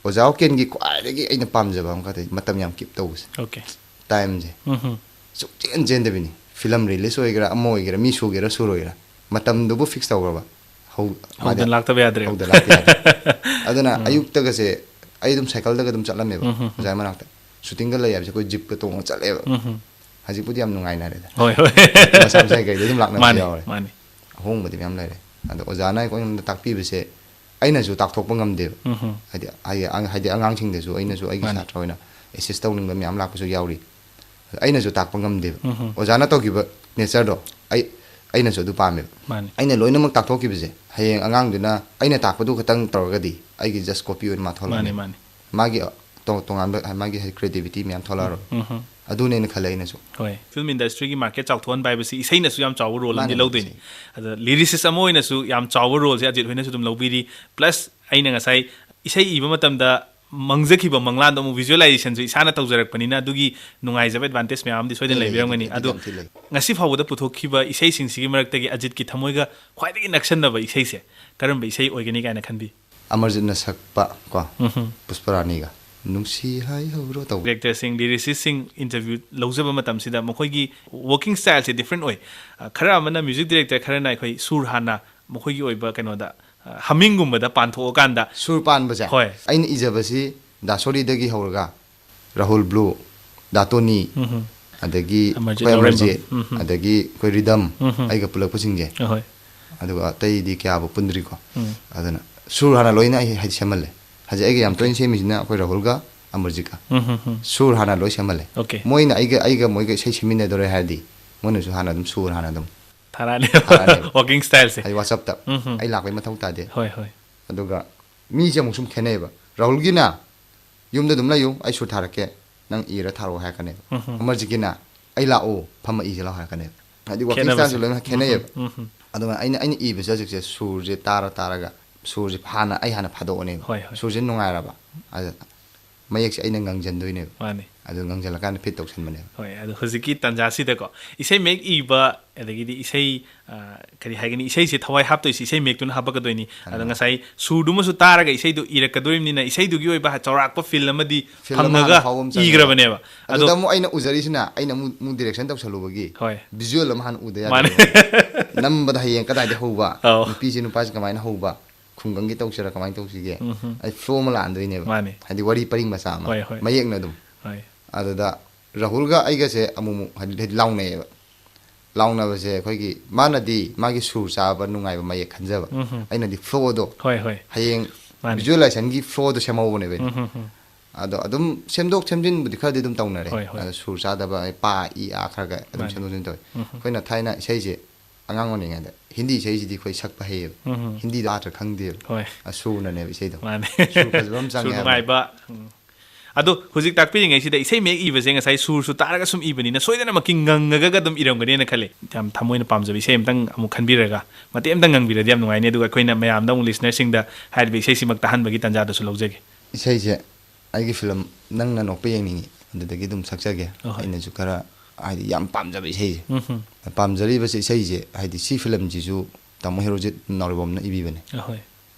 ꯑꯣꯖꯥ ꯎꯀꯦꯟꯒꯤ ꯈ꯭ꯋꯥꯏꯗꯒꯤ ꯑꯩꯅ ꯄꯥꯝꯖꯕ ꯑꯃꯈꯛꯇ ꯃꯇꯝ ꯌꯥꯝ keep ꯇꯧꯕꯁꯦ꯫ Okay. Time ꯁꯦ꯫ ꯎꯝ, ꯍꯝ. ꯁꯨꯛꯆꯦꯟ ꯆꯦꯟꯗꯕꯤꯅꯤ꯫ Film release ꯑꯣꯏꯒꯦꯔꯥ, ꯑꯃ ꯑꯣꯏꯒꯦꯔꯥ, ꯃꯤ ꯁꯨꯒꯦꯔꯥ ꯁꯨꯔꯣꯏꯒꯦꯔꯥ, ꯃꯇꯝꯗꯨꯕꯨ fix ꯇꯧꯈ꯭ꯔꯕ꯫ ꯍꯧ-, ꯍꯧꯗꯅ ꯃꯥꯗꯤ ꯂꯥꯛꯇꯕ ꯌꯥꯗ꯭ꯔꯦ꯫ ꯍꯧꯗꯅ ꯂꯥꯛꯇ ꯌꯥꯗ꯭ꯔꯦ꯫ ꯑꯗꯨꯅ ꯎꯝ. ꯑꯌꯨꯛꯇꯒꯁꯦ ꯑꯩ ꯑꯗꯨꯝ cycle ꯗꯒ ꯑꯗꯨꯝ ꯆꯠꯂꯝꯃꯦꯕ꯫ ꯎꯝ, ꯍꯝ, ꯍꯝ. ꯑꯣꯖꯥ ꯃꯅꯥꯛꯇ꯫ Shooting ꯒ ꯂꯩ ꯍꯥꯏꯕꯁꯦ ꯑꯩꯈꯣꯏ jeep ꯀ ꯇꯣꯡꯉ ꯆꯠꯂꯦꯕ꯫ ꯎꯝ, ꯍꯝ. ꯍꯧꯖꯤꯛꯄꯨꯗꯤ ꯌꯥꯝ ꯅꯨꯡꯉꯥꯏꯅꯔꯦꯗ꯫ ꯍꯣꯏ, ꯍꯣꯏ. ꯃꯁꯥ ꯃꯁꯥꯒꯤ ꯒꯥꯔꯤꯗ ꯑꯗꯨꯝ ꯂꯥꯛꯅꯕꯁꯨ ꯃꯥꯅꯤ, ꯌꯥꯎꯔꯦ꯫ ꯃꯥꯅꯤ. ꯑꯍꯣꯡꯕꯗꯤ ꯃꯌꯥꯝ ꯂꯩꯔꯦ꯫ ꯑꯗꯣ ꯑꯣꯖꯥꯅ ꯑꯩꯉꯣꯟꯗ ꯇꯥꯛꯄꯤꯕꯁꯦ ꯑꯩꯅꯁꯨ ꯇꯥꯛꯊꯣꯛꯄ ꯉꯝꯗꯦꯕ꯫ ꯎꯝ, ꯍꯝ. ꯍꯥꯏꯗꯤ, ꯍꯥꯏꯗꯤ, ꯑꯉꯥꯡꯁꯤꯡꯗꯁꯨ ꯑꯩꯅꯁꯨ ꯑꯩꯒꯤ ꯃꯥꯅꯤ. ꯁꯥꯇ꯭ꯔ ꯑꯣꯏꯅ assist ꯇꯧꯅꯤꯡꯕ ꯃꯌꯥꯝ ꯂꯥꯛꯄꯁꯨ ꯌꯥꯎꯔꯤ꯫ ꯑꯗꯣ ꯑꯩꯅꯁꯨ ꯇꯥꯛꯄ ꯉꯝꯗꯦꯕ꯫ ꯎꯝ, ꯍꯝ. ꯑꯣꯖꯥꯅ ꯇꯧꯈꯤꯕ nature ꯗꯣ ꯑꯩ, ꯑꯩꯅꯁꯨ ꯑꯗꯨ ꯄꯥꯝꯃꯦꯕ꯫ ꯃꯥꯅꯤ. ꯑꯩꯅ ꯂꯣꯏꯅꯃꯛ ꯇꯥꯛꯊꯣꯛꯈꯤꯕꯁꯦ ꯍꯌꯦꯡ ꯑꯉꯥꯡꯗꯨꯅ ꯑꯩꯅ ꯇꯥꯛꯄꯗꯨ ꯈꯛꯇꯪ ꯇꯧꯔꯒꯗꯤ ꯑꯩꯒꯤ just copy ꯑꯣꯏꯅ ꯃꯥ ꯊꯣꯛꯂꯛꯑꯅꯤ꯫ ꯃꯥꯅꯤ, ꯃꯥꯅꯤ. ꯃꯥꯒꯤ ꯇꯣ-, ꯇꯣꯉꯥꯟꯕ ꯃꯥꯒꯤ ꯍꯥꯏꯗꯤ creativity ꯃꯌꯥꯝ ꯊꯣꯛꯂꯛꯑꯔꯣꯏ꯫ ꯎꯝ, ꯍꯝ. ꯑꯗꯨꯅꯦꯅ ꯈꯜꯂꯦ ꯑꯩꯅꯁꯨ꯫ ꯍꯣꯏ. Film industry ꯒꯤ market ꯆꯥꯎꯊꯣꯛꯍꯟꯕ ꯍꯥꯏꯕꯁꯤ ꯏꯁꯩꯅꯁꯨ ꯌꯥꯝ ꯆꯥꯎꯕ role ꯑꯃꯗꯤ ꯃꯥꯅꯦ, ꯂꯧꯗꯣꯏꯅꯤ. ꯑꯗ lyricist ꯑꯃ ꯑꯣꯏꯅꯁꯨ ꯌꯥꯝ ꯆꯥꯎꯕ role ꯁꯦ ꯑꯖꯤꯠ ꯍꯣꯏꯅꯁꯨ ꯑꯗꯨꯝ ꯂꯧꯕꯤꯔꯤ. Plus ꯑꯩꯅ ꯉꯁꯥꯏ ꯏꯁꯩ ꯏꯕ ꯃꯇꯝꯗ ꯃꯪꯖꯈꯤꯕ ꯃꯪꯂꯥꯟꯗꯣ ꯑꯃꯨꯛ visualization ꯁꯨ ꯏꯁꯥꯅ ꯇꯧꯖꯔꯛꯄꯅꯤꯅ ꯑꯗꯨꯒꯤ ꯅꯨꯡꯉꯥꯏꯖꯕ advantage ꯃꯌꯥꯝ ꯑꯃꯗꯤ ꯁꯣꯏꯗꯅ ꯂꯩ, ꯂꯩ, ꯂꯩꯕꯤꯔꯝꯒꯅꯤ꯫ ꯑꯗꯨꯗꯤ ꯑꯗꯣ ꯌꯥꯝ ꯊꯤ ꯂꯩ. ꯉꯁꯤ ꯐꯥꯎꯕꯗ ꯄꯨꯊꯣꯛꯈꯤꯕ ꯏꯁꯩꯁꯤꯡꯁꯤꯒꯤ ꯃꯔꯛꯇꯒꯤ ꯑꯖꯤꯠꯀꯤ ꯊꯃꯣꯏꯒ ꯈ꯭ꯋꯥꯏꯗꯒꯤ ꯅꯛꯁꯟꯅꯕ ꯏꯁꯩꯁꯦ ꯀꯔꯝꯕ ꯏꯁꯩ ꯑꯣꯏꯒꯅꯤ ꯀꯥꯏꯅ ꯈꯟꯕꯤ? ꯑꯃꯔꯖꯤꯠꯅ ꯁꯛꯄ ꯀꯣ, ꯎꯝ, ꯍꯝ. ꯄꯨꯁꯄꯔꯥꯅꯤꯒ ꯅꯨꯡꯁꯤ ꯍꯥꯏꯍꯧꯔꯣ ꯇꯧꯕ꯫ Director ꯁꯤꯡ, lyricist ꯁꯤꯡ interview ꯂꯧꯖꯕ ꯃꯇꯝꯁꯤꯗ ꯃꯈꯣꯏꯒꯤ working style ꯁꯦ different ꯑꯣꯏ꯫ ꯑ, ꯈꯔ ꯑꯃꯅ music director ꯈꯔꯅ ꯑꯩꯈꯣꯏ ꯁꯨꯔ ꯍꯥꯟꯅ ꯃꯈꯣꯏꯒꯤ ꯑꯣꯏꯕ ꯀꯩꯅꯣꯗ, ꯑ, humming ꯒꯨꯝꯕꯗ ꯄꯥꯟꯊꯣꯛꯑꯀꯥꯟꯗ. ꯁꯨꯔ ꯄꯥꯟꯕꯁꯦ ꯍꯣꯏ. ꯑꯩꯅ ꯏꯖꯕꯁꯤ ꯗꯥ ꯁꯣꯔꯤꯗꯒꯤ ꯍꯧꯔꯒ ꯔꯥꯍꯨꯜ ꯕ꯭ꯂꯨ, ꯗꯥ ꯇꯣꯅꯤ, ꯎꯝ, ꯍꯝ. ꯑꯗꯒꯤ ꯑꯃꯔꯖꯤꯠ ꯑꯩꯈꯣꯏ ꯂꯧꯔꯦꯝꯕꯝ. ꯑꯃꯔꯖꯤꯠ, ꯎꯝ, ꯍꯝ. ꯑꯗꯒꯤ ꯑꯩꯈꯣꯏ ꯔꯤꯗꯝ, ꯎꯝ, ꯍꯣꯏ. ꯑꯩꯒ ꯄꯨꯜꯂꯛꯄꯁꯤꯡꯁꯦ, ꯑꯍꯣꯏ. ꯑꯗꯨꯒ ꯑꯇꯩꯗꯤ ꯀꯌꯥꯕꯨ ꯄꯨꯟꯗ꯭ꯔꯤꯀꯣ꯫ ꯎꯝ. ꯑꯗꯨꯅ ꯁꯨꯔ ꯍꯥꯟꯅ ꯂꯣꯏꯅ ꯑꯩ ꯍꯥꯏꯗꯤ ꯁꯦꯝꯍꯜꯂꯦ꯫ ꯍꯧꯖꯤꯛ ꯑꯩꯒ ꯌꯥꯝ ꯇꯣꯏꯅ ꯁꯦꯝꯃꯤꯁꯤꯅ ꯑꯩꯈꯣꯏ ꯔꯥꯍꯨꯜꯒ ꯑꯃꯔꯖꯤꯠꯀ꯫ ꯎꯝ, ꯍꯝ, ꯍꯝ. ꯁꯨꯔ ꯍꯥꯟꯅ ꯂꯣꯏ ꯁꯦꯝꯍꯜꯂꯦ꯫ Okay. ꯃꯣꯏꯅ ꯑꯩꯒ, ꯑꯩꯒ ꯃꯣꯏꯒ ꯏꯁꯩ ꯁꯦꯝꯃꯤꯟꯅꯗꯣꯔꯦ ꯍꯥꯏꯔꯗꯤ ꯃꯣꯏꯅꯁꯨ ꯍꯥꯟꯅ ꯑꯗꯨꯝ ꯁꯨꯔ ꯍꯥꯟꯅ ꯑꯗꯨꯝ ꯊꯥꯔꯛꯑꯅꯦꯕ꯫ ꯊꯥꯔꯛꯑꯅꯦꯕ꯫ Working styleꯁꯦ꯫ ꯍꯥꯏꯗꯤ WhatsAppꯇ ꯎꯝ ꯍꯝ꯫ ꯑꯩ ꯂꯥꯛꯄꯩ ꯃꯊꯧ ꯇꯥꯗꯦ꯫ ꯍꯣꯏ, ꯍꯣꯏ꯫ ꯑꯗꯨꯒ ꯃꯤꯁꯦ ꯑꯃꯨꯛ ꯁꯨꯝ ꯈꯦꯠꯅꯩꯌꯦꯕ꯫ ꯔꯥꯍꯨꯜꯒꯤꯅ "ꯌꯨꯝꯗ ꯑꯗꯨꯝ ꯂꯩꯌꯨ, ꯑꯩ ꯁꯨꯔ ꯊꯥꯔꯛꯀꯦ, ꯅꯪ ꯏꯔ ꯊꯥꯔꯛꯑꯣ" ꯍꯥꯏꯔꯛꯀꯅꯦꯕ꯫ ꯎꯝ ꯍꯝ꯫ ꯑꯃꯔꯖꯤꯠꯀꯤꯅ "ꯑꯩ ꯂꯥꯛꯑꯣ, ꯐꯝꯃ ꯏꯁꯦ ꯂꯥꯛꯑꯣ" ꯍꯥꯏꯔꯛꯀꯅꯦꯕ꯫ ꯍꯥꯏꯗꯤ working ꯈꯦꯠꯅꯕꯁꯦ꯫ Styleꯁꯦ ꯂꯣꯏꯅ ꯈꯦꯠꯅꯩꯌꯦꯕ꯫ ꯎꯝ ꯍꯝ, ꯎꯝ ꯍꯝ꯫ ꯑꯗꯨꯒ ꯑꯩꯅ, ꯑꯩꯅ ꯏꯕꯁꯦ ꯍꯧꯖꯤꯛꯁꯦ ꯁꯨꯔꯁꯦ ꯇꯥꯔ ꯇꯥꯔꯒ ꯁꯨꯔꯁꯦ ꯍꯥꯟꯅ ꯑꯩ ꯍꯥꯟꯅ ꯐꯥꯗꯣꯛꯑꯅꯦꯕ꯫ ꯍꯣꯏ, ꯍꯣꯏ꯫ ꯁꯨꯔꯁꯦ ꯅꯨꯡꯉꯥꯏꯔꯕ, ꯑꯗ ꯃꯌꯦꯛꯁꯦ ꯑꯩꯅ ꯉꯪꯖꯟꯗꯣꯏꯅꯦꯕ꯫ ꯃꯥꯅꯤ꯫ ꯑꯗꯨ ꯉꯪꯖꯜꯂꯀꯥꯟꯗ fit ꯇꯧꯁꯟꯕꯅꯦꯕ꯫ ꯍꯣꯏ, ꯑꯗꯣ ꯍꯧꯖꯤꯛꯀꯤ ꯇꯥꯟꯖꯥꯁꯤꯗꯀꯣ, ꯏꯁꯩ ꯃꯌꯦꯛ ꯏꯕ, ꯑꯗꯒꯤꯗꯤ ꯏꯁꯩ, ꯑ, ꯀꯔꯤ ꯍꯥꯏꯒꯅꯤ, ꯏꯁꯩꯁꯦ ꯊꯋꯥꯏ ꯍꯥꯞꯇꯣꯏꯁꯦ ꯏꯁꯩ ꯃꯌꯦꯛꯇꯨꯅ ꯍꯥꯞꯄꯛꯀꯗꯣꯏꯅꯤ꯫ ꯑꯗꯣ ꯃꯥꯅꯤ, ꯃꯥꯅꯤ꯫ ꯉꯁꯥꯏ ꯁꯨꯔꯗꯨꯃꯁꯨ ꯇꯥꯔꯒ ꯏꯁꯩꯗꯨ ꯏꯔꯛꯀꯗꯣꯔꯤꯕꯅꯤꯅ, ꯏꯁꯩꯗꯨꯒꯤ ꯑꯣꯏꯕ ꯆꯥꯎꯔꯥꯛꯄ feel ꯑꯃꯗꯤ feel ꯑꯃ ꯐꯪꯉꯒ ꯍꯥꯟꯅ ꯐꯥꯎꯕ ꯑꯃ ꯆꯪꯉꯦꯕ꯫ ꯏꯈ꯭ꯔꯕꯅꯦꯕ꯫ ꯑꯗꯣ ꯑꯗꯨꯗ ꯑꯃꯨꯛ ꯑꯩꯅ ꯎꯖꯔꯤꯁꯤꯅ, ꯑꯩꯅ ꯑꯃꯨꯛ, ꯑꯃꯨꯛ direction ꯇꯧꯁꯜꯂꯨꯕꯒꯤ ꯍꯣꯏ꯫ Visual ꯑꯃ ꯍꯥꯟꯅ ꯎꯗ ꯃꯥꯅꯤ꯫ ꯌꯥꯗꯦꯕ꯫ ꯅꯝꯕꯗ ꯍꯌꯦꯡ ꯀꯗꯥꯏꯗ ꯍꯧꯕ, ꯑꯧ꯫ ꯅꯨꯄꯤꯁꯦ ꯅꯨꯄꯥꯁꯦ ꯀꯃꯥꯏꯅ ꯍꯧꯕ, ꯈꯨꯡꯒꯪꯒꯤ ꯇꯧꯁꯤꯔꯥ ꯀꯃꯥꯏꯅ ꯇꯧꯁꯤꯒꯦ? ꯎꯝ ꯍꯝ꯫ ꯑꯩ flow ꯑꯃ ꯂꯥꯛꯍꯟꯗꯣꯏꯅꯦꯕ꯫ ꯃꯥꯅꯤ꯫ ꯍꯥꯏꯗꯤ ꯋꯥꯔꯤ ꯄꯔꯤꯡ ꯃꯆꯥ ꯑꯃ, ꯍꯣꯏ, ꯍꯣꯏ꯫ ꯃꯌꯦꯛꯅ ꯑꯗꯨꯝ꯫ ꯍꯣꯏ꯫ ꯑꯗꯨꯗ ꯔꯥꯍꯨꯜꯒ ꯑꯩꯒꯁꯦ ꯑꯃꯨꯛ ꯑꯃꯨꯛ ꯍꯥꯏꯗꯤ, ꯍꯥꯏꯗꯤ ꯂꯥꯎꯅꯩꯌꯦꯕ꯫ ꯂꯥꯎꯅꯕꯁꯦ ꯑꯩꯈꯣꯏꯒꯤ, ꯃꯥꯅꯗꯤ ꯃꯥꯒꯤ ꯁꯨꯔ ꯆꯥꯕ ꯅꯨꯡꯉꯥꯏꯕ ꯃꯌꯦꯛ ꯈꯟꯖꯕ, ꯎꯝ ꯍꯝ꯫ ꯑꯩꯅꯗꯤ flowꯗꯣ ꯍꯣꯏ, ꯍꯣꯏ꯫ ꯍꯌꯦꯡ ꯃꯥꯅꯤ꯫ Visualizationꯒꯤ flowꯗꯣ ꯁꯦꯝꯍꯧꯕꯅꯦꯕ ꯑꯩꯅ꯫ ꯎꯝ ꯍꯝ ꯍꯝ꯫ ꯑꯗꯣ ꯑꯗꯨꯝ ꯁꯦꯝꯗꯣꯛ ꯁꯦꯝꯖꯤꯟꯕꯨꯗꯤ ꯈꯔꯗꯤ ꯑꯗꯨꯝ ꯇꯧꯅꯔꯦ꯫ ꯍꯣꯏ, ꯍꯣꯏ꯫ ꯑꯗꯣ ꯁꯨꯔ ꯆꯥꯗꯕ, ꯄꯥ, ꯏ, ꯑꯥ ꯈꯔ ꯈꯔ ꯑꯗꯨꯝ ꯃꯥꯅꯤ꯫ ꯁꯦꯝꯗꯣꯛ ꯁꯦꯝꯖꯤꯟ ꯇꯧꯋꯦ꯫ ꯎꯝ ꯍꯝ꯫ ꯑꯩꯈꯣꯏꯅ ꯊꯥꯏꯅ ꯏꯁꯩꯁꯦ ꯑꯉꯥꯡ ꯑꯣꯏꯔꯤꯉꯩꯗ ꯍꯤꯟꯗꯤ ꯏꯁꯩꯁꯤꯗꯤ ꯑꯩꯈꯣꯏ ꯁꯛꯄ ꯍꯩꯌꯦꯕ꯫ ꯎꯝ ꯍꯝ꯫ ꯍꯤꯟꯗꯤꯗ ꯑꯥꯔꯊ ꯈꯪꯗꯦꯕ꯫ ꯍꯣꯏ꯫ ꯑ, ꯁꯨꯔꯅꯅꯦꯕ ꯏꯁꯩꯗꯣ꯫ ꯃꯥꯅꯦ꯫ ꯁꯨꯔ ꯐꯖꯕ ꯑꯃ ꯁꯨꯔ ꯆꯪꯉꯦ ꯍꯥꯏꯕ꯫ ꯅꯨꯡꯉꯥꯏꯕ꯫ ꯎꯝ꯫ ꯑꯗꯣ ꯍꯧꯖꯤꯛ ꯇꯥꯛꯄꯤꯔꯤꯉꯩꯁꯤꯗ ꯏꯁꯩ ꯃꯌꯦꯛ ꯏꯕꯁꯦ ꯉꯁꯥꯏ ꯁꯨꯔꯁꯨ ꯇꯥꯔꯒ ꯁꯨꯝ ꯏꯕꯅꯤꯅ ꯁꯣꯏꯗꯅꯃꯛꯀꯤ ꯉꯪꯉꯒ ꯑꯗꯨꯝ ꯏꯔꯝꯒꯅꯤꯅ ꯈꯜꯂꯤ꯫ ꯌꯥꯝ ꯊꯃꯣꯏꯅ ꯄꯥꯝꯖꯕ ꯏꯁꯩ ꯑꯝꯇꯪ ꯑꯃꯨꯛ ꯈꯟꯕꯤꯔꯒ ꯃꯇꯦꯛ ꯑꯝꯇꯪ ꯉꯪꯕꯤꯔꯗꯤ ꯌꯥꯝ ꯅꯨꯡꯉꯥꯏꯅꯤ꯫ ꯑꯗꯨꯒ ꯑꯩꯈꯣꯏꯅ ꯃꯌꯥꯝꯗ ꯑꯃꯨꯛ listenerꯁꯤꯡꯗ ꯍꯥꯏꯔꯤꯕ ꯏꯁꯩꯁꯤꯃꯛ ꯇꯥꯍꯟꯕꯒꯤ ꯇꯥꯟꯖꯥꯗꯨꯁꯨ ꯂꯧꯖꯒꯦ꯫ ꯏꯁꯩꯁꯦ ꯑꯩꯒꯤ film "ꯅꯪꯅ ꯅꯣꯛꯄ ꯌꯦꯡꯅꯤꯡꯉꯤ", ꯑꯗꯨꯗꯒꯤ ꯑꯗꯨꯝ ꯁꯛꯆꯒꯦ꯫ ꯑꯍꯣꯏ꯫ ꯑꯩꯅꯁꯨ ꯈꯔ, ꯍꯥꯏꯗꯤ, ꯌꯥꯝ ꯄꯥꯝꯖꯕ ꯏꯁꯩꯁꯦ꯫ ꯎꯝ ꯍꯝ꯫ ꯄꯥꯝꯖꯔꯤꯕꯁꯦ ꯏꯁꯩꯁꯦ, ꯍꯥꯏꯗꯤ, ꯁꯤ filmꯁꯤꯁꯨ ꯇꯥꯃꯣ ꯍꯦꯔꯣꯖꯤꯠ ꯅꯥꯎꯔꯦꯝꯕꯝꯅ ꯏꯕꯤꯕꯅꯦ꯫ ꯑꯍꯣꯏ꯫